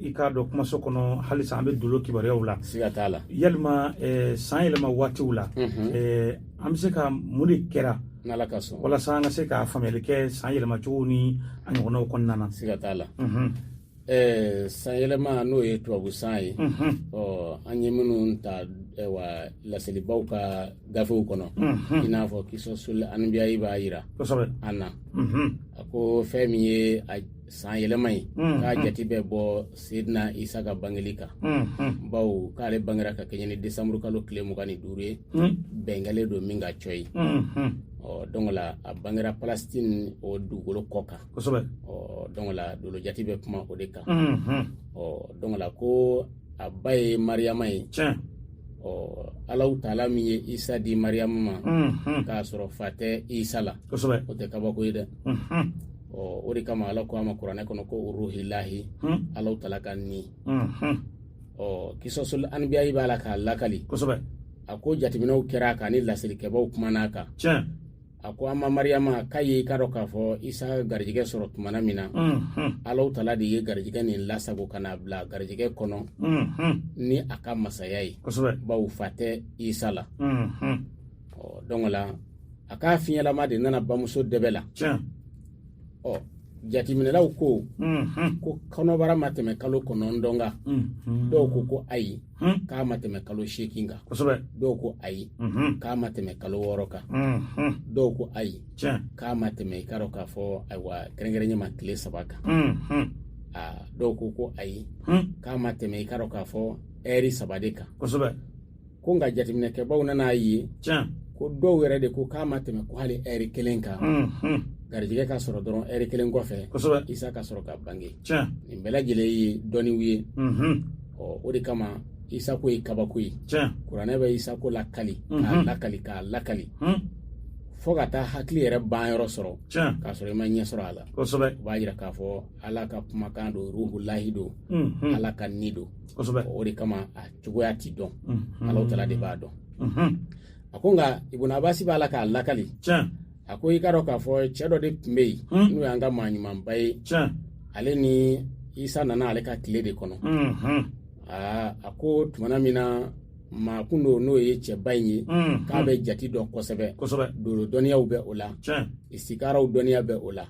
I k'a dɔn kumaso kɔnɔ halisa an bɛ dolo kibaruyaw la. Siga t'a la. Yalima san yɛlɛma waatiw la, an bɛ se ka mun de kɛra n'Ala ka sɔn walasa an ka se ka faamuyali kɛ san yɛlɛmacogo ni a ɲɔgɔnnaw kɔnɔna na? Siga t'a la. San yɛlɛma, n'o ye tubabu san ye, ɔ an ye minnu ta wa laselibaw ka gafew kɔnɔ, i n'a fɔ Kisɔsul Anbiyayi b'a yira an na, a ko fɛn min ye a san yɛlɛma ye, k'a jate bɛ bɔ Seydina Isa ka bangeli kan, bawo k'ale bangera ka kɛɲɛ ni desanburu kalo tile 25 ye, bɛnkɛlen don min ka cɔ ye. Ɔ donc la a bangera Palestine o dugukolo kɔ kan. Ɔ donc la dolo jate bɛ kuma o de kan. Ɔ donc la ko a ba ye Mariyama ye. Ɔ Alahu taala min ye Isa di Mariyama ma k'a sɔrɔ fa tɛ Isa la, o tɛ kabako ye dɛ. Ɔ o de kama Ala ko a ma kuranɛ kɔnɔ ko ruhilahi, Alahu taala ka ni. Ɔ Kisɔsul Anbiyayi b'a la k'a lakali. A ko jateminɛw kɛra a kan ni laselikɛbaw kumana a kan. A ko an ma Mariyama k'a ye i k'a dɔn k'a fɔ Isa garijɛgɛ sɔrɔ tumana min na, Alahu taala de ye garijɛgɛ nin lasago ka n'a bila garijɛgɛ kɔnɔ ni a ka masaya ye, bawo fa tɛ Isa la. Ɔ donc la a k'a fiɲɛlama de nana bamuso dɛbɛ la. Ɔ jateminɛlaw ko ko kɔnɔbara ma tɛmɛ kalo 9 kan. Dɔw ko ko ayi, k'a ma tɛmɛ kalo 8 kan. Dɔw ko ayi, k'a ma tɛmɛ kalo 6 kan. Dɔw ko ayi, k'a ma tɛmɛ i k'a dɔn k'a fɔ ayiwa kɛrɛnkɛrɛnya ma tile 3 kan. Dɔw ko ko ayi, k'a ma tɛmɛ i k'a dɔn k'a fɔ ɛri 3 de kan. Ko nka jateminɛkɛbaw nana ye ko dɔw yɛrɛ de ko k'a ma tɛmɛ ko hali ɛri 1 kan. Garijɛgɛ ka sɔrɔ dɔrɔn ɛri 1 kɔfɛ, Isa ka sɔrɔ ka bange. Nin bɛɛ lajɛlen ye dɔnniw ye. Ɔ, o de kama Isa ko ye kabako ye. Kuranɛ bɛ Isa ko lakali, k'a lakali, k'a lakali, fo ka taa hakili yɛrɛ ban yɔrɔ sɔrɔ, k'a sɔrɔ i ma ɲɛ sɔrɔ a la. O b'a jira k'a fɔ Ala ka kumakan don, ruhulahi don, Ala ka ni don. O de kama a cogoya ti dɔn, Alahu Taala de b'a dɔn. A ko nka Ibn Abbas b'a la k'a lakali. A ko i k'a dɔn k'a fɔ cɛ dɔ de tun bɛ yen, n'o y'an ka maa ɲumanba ye. Ale ni Isa nana ale ka tile de kɔnɔ. Aa, a ko tumana min na maa kun don, n'o ye cɛba in ye, k'a bɛ jati dɔn kosɛbɛ. Dolo dɔnniyaw bɛ o la, isikaraw dɔnniya bɛ o la.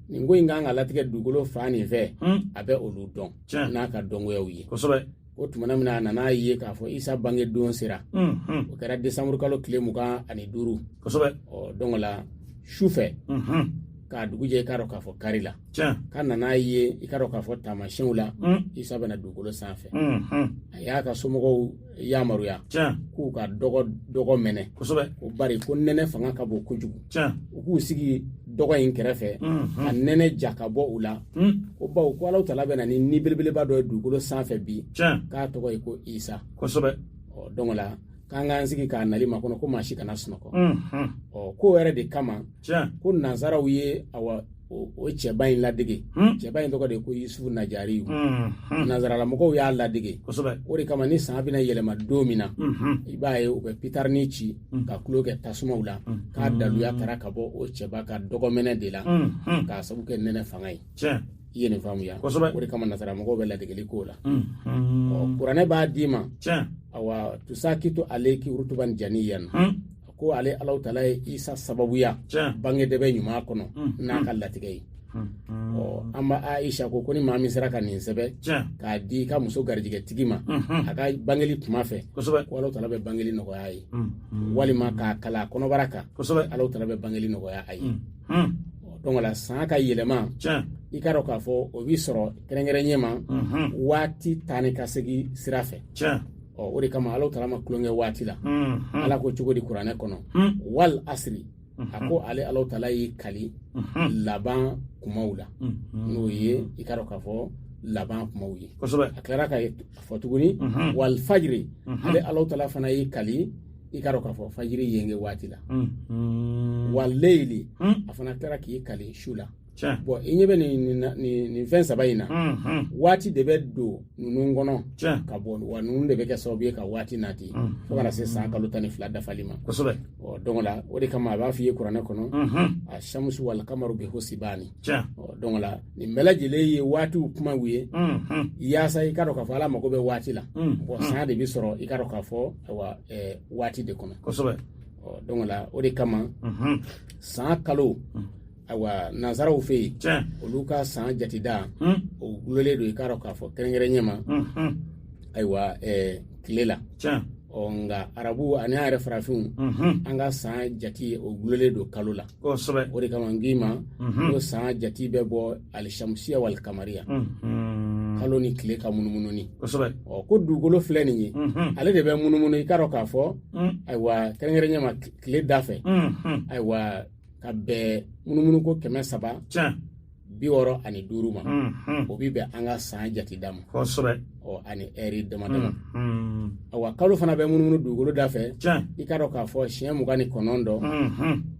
Nin ko in kan ka latigɛ dugukolo fan nin fɛ, a bɛ olu dɔn n'a ka dɔnkoyaw ye. O tumana min na a nana ye k'a fɔ Isa bange don sera, o kɛra desanburu kalo tile 25. Ɔ, donc la su fɛ k'a dugu jɛ, i k'a dɔn k'a fɔ kari la, k'a nana ye i k'a dɔn k'a fɔ taamasiyɛnw la, Isa bɛna dugukolo sanfɛ. A y'a ka somɔgɔw yamaruya k'u ka dɔgɔ mɛnɛ, ko bari ko nɛnɛ fanga ka bon kojugu, u k'u sigi dɔgɔ in kɛrɛfɛ ka nɛnɛ ja ka bɔ u la, ko bawo ko Alahu Taala bɛ na ni ni belebeleba dɔ ye dugukolo sanfɛ bi, k'a tɔgɔ ye ko Isa. Ɔ, donc la k'an k'an sigi k'a nali makɔnɔ, ko maa si kana sunɔgɔ. Ɔ, ko yɛrɛ de kama ko nansaraw ye awa o cɛba in ladege. Cɛba in tɔgɔ de ye ko Yusufu Najariyu. Nansaralamɔgɔw y'a ladege. O de kama ni san bɛna yɛlɛma don min na, i b'a ye u bɛ pitarini ci ka tulo kɛ tasumaw la, k'a daluya taara ka bɔ o cɛba ka dɔgɔmɛnɛ de la, k'a sabu kɛ nɛnɛ fanga ye. I ye nin faamuya? O de kama nasaramɔgɔw bɛ ladegeli k'o la. Ɔ, kuranɛ b'a d'i ma, awa tusakitu aleki rutuban janiyan, ko ale Alahu Taala ye Isa sababuya bange dɛbɛ ɲuman kɔnɔ n'a ka latigɛ ye. Ɔ, an b'a Aisha ko ni maa min sera ka nin sɛbɛn k'a di i ka muso garijɛgɛtigi ma a ka bangeli kuma fɛ, ko Alahu Taala bɛ bangeli nɔgɔya a ye, walima k'a kalan a kɔnɔbara kan, Alahu Taala bɛ bangeli nɔgɔya a ye. Donc la san ka yɛlɛma, i k'a dɔn k'a fɔ o bi sɔrɔ kɛrɛnkɛrɛn ma waati taa ni ka segin sira fɛ. Ɔ, o de kama Alahu Taala ma tulonkɛ waati la. Ala ko cogo di kuranɛ kɔnɔ? Wal asiri, a ko ale Alahu Taala y'i kali laban kumaw la, n'o ye i k'a dɔn k'a fɔ laban kumaw ye. A tilara ka fɔ tuguni wal fajiri, ale Alahu Taala fana y'i kali i k'a dɔn k'a fɔ fajiri yenge waati la. Wal leyili, a fana tilara k'i kali su la. Bɔn, i ɲɛ bɛ nin fɛn saba in na, waati de bɛ don ninnu kɔnɔ ka bɔ, wa ninnu de bɛ kɛ sababu ye ka waati nati fo kana se san kalo 12 dafali ma. Ɔ, donc la o de kama a b'a f'i ye kuranɛ kɔnɔ, a shamusu wal kamaru bi husibani. Ɔ, donc la nin bɛɛ lajɛlen ye waatiw kumaw ye, yaasa i k'a dɔn k'a fɔ Ala mago bɛ waati la. Bɔn, san de bɛ sɔrɔ i k'a dɔn k'a fɔ ayiwa waati de kɔnɔ. Ɔ, donc la o de kama san kalo, ayiwa nansaraw fɛ yen, olu ka san jateda o gulonlen don i k'a dɔn k'a fɔ kɛrɛnkɛrɛn ɲɛ ma, ayiwa tile la. Ɔ, nka arabu ani an yɛrɛ farafinw, an ka san jati o gulonlen don kalo la. O de kama n k'i ma ko san jati bɛ bɔ alisamusiya wali kamariya, kalo ni tile ka munumununi. Ɔ, ko dugukolo filɛ nin ye, ale de bɛ munumunu i k'a dɔn k'a fɔ ayiwa kɛrɛnkɛrɛn ɲɛ ma tile da fɛ, ayiwa ka bɛn munumunuko 365 ma. O bi bɛn an ka san jateda ma. Ɔ, ani ɛri dama dama. Awa, kalo fana bɛ munumunu dugukolo da fɛ, i k'a dɔn k'a fɔ siɲɛ 29.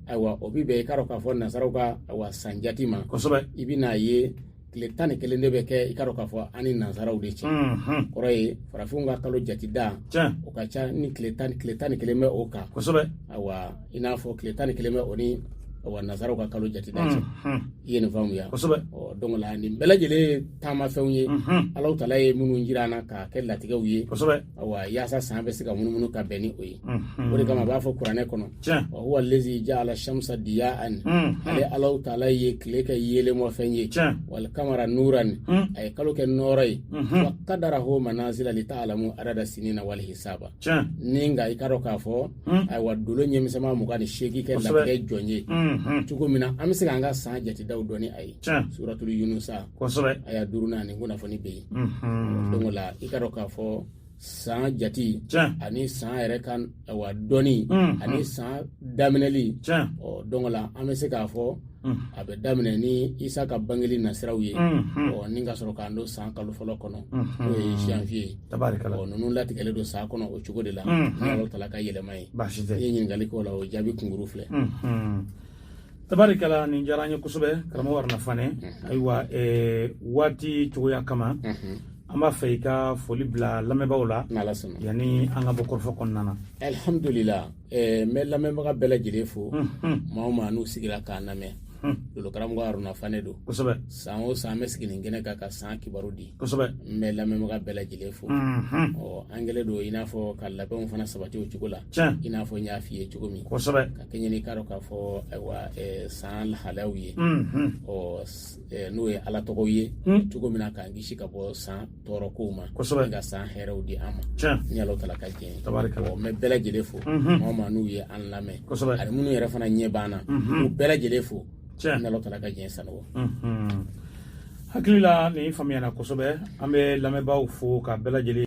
Ayiwa, o bi bɛn i k'a dɔn k'a fɔ nasaraw ka awa san jati ma. I bɛn'a ye tile 11 de bɛ kɛ i k'a dɔn k'a fɔ an ni nansaraw de cɛ. Kɔrɔ ye farafinw ka kalo jateda, o ka ca ni tile 11 bɛ o kan. Ayiwa, i n'a fɔ tile 11 bɛ o ni awa nansaraw ka kalo jateda cɛ. I ye nin faamuya? Ɔ, donc la nin bɛɛ lajɛlen ye taamafɛnw ye, Alahu Taala ye minnu jira an na k'a kɛ latigɛw ye, awa yaasa san bɛ se ka munumunu ka bɛn ni o ye. O de kama a b'a fɔ kuranɛ kɔnɔ, wa huwa lezi ja'ala shamsa diya'an, ale Alahu Taala ye tile kɛ yeelenmɔfɛn ye, wal kamara nuran, a ye kalo kɛ nɔɔrɔ ye, wa kadarahu manazila li ta'lamu adada sinina wal hisaba. Ni nka i k'a dɔn k'a fɔ ayiwa dolo ɲɛmisɛnma 28 kɛ latigɛ jɔn ye. Cogo min na an bɛ se k'an ka san jatedaw dɔn ni a ye. Suratul Yunusa, aya duurunan, nin kunnafoni bɛ yen. Donc o la, i ka dɔn k'a fɔ san jati ani san yɛrɛ ka wa dɔnni ani san daminɛli, ɔ donc la an bɛ se k'a fɔ a bɛ daminɛ ni Isa ka bangeli nasiraw ye, ɔ ni ka sɔrɔ k'an don san kalo fɔlɔ kɔnɔ, n'o ye janvier ye. Ɔ ninnu latigɛlen don san kɔnɔ o cogo de la, ni Ala tala ka yɛlɛma ye. I ye ɲininkali k'o la, o jaabi kunkuru filɛ. Tabarikala, nin diyara an ye kosɛbɛ, karamɔgɔ Haruna Fanɛ. Ayiwa, waati cogoya kama, an b'a fɛ i ka foli bila lamɛnbaaw la yanni an ka bɔ kɔrɔfɔ kɔnɔna na. Alhamdulila, n bɛ lamɛnbaga bɛɛ lajɛlen fo, maa o maa n'u sigira k'an lamɛn. Lolo karamɔgɔ Haruna Fanɛ don. San o san, an bɛ sigi nin kɛnɛ kan ka san kibaru di. N bɛ lamɛnbaga bɛɛ lajɛlen fo. Ɔ an kɛlen don i n'a fɔ ka labɛnw fana sabati o cogo la, i n'a fɔ n y'a f'i ye cogo min, ka kɛɲɛ n'i k'a dɔn k'a fɔ ayiwa san lahalayaw ye, ɔ n'o ye Ala tɔgɔw ye, cogo min na k'an kisi ka bɔ san tɔɔrɔ kow ma, ka san hɛrɛw di an ma, ni Ala tala ka diɲɛ ye. Ɔ n bɛ bɛɛ lajɛlen fo, maa o maa n'u ye an lamɛn, ani minnu yɛrɛ fana ɲɛ b'an na, k'u bɛɛ lajɛlen fo, ni Ala tala ka diɲɛ. Sanogo. Hakili la nin faamuyana kosɛbɛ. An bɛ lamɛnbaaw fo ka bɛɛ lajɛlen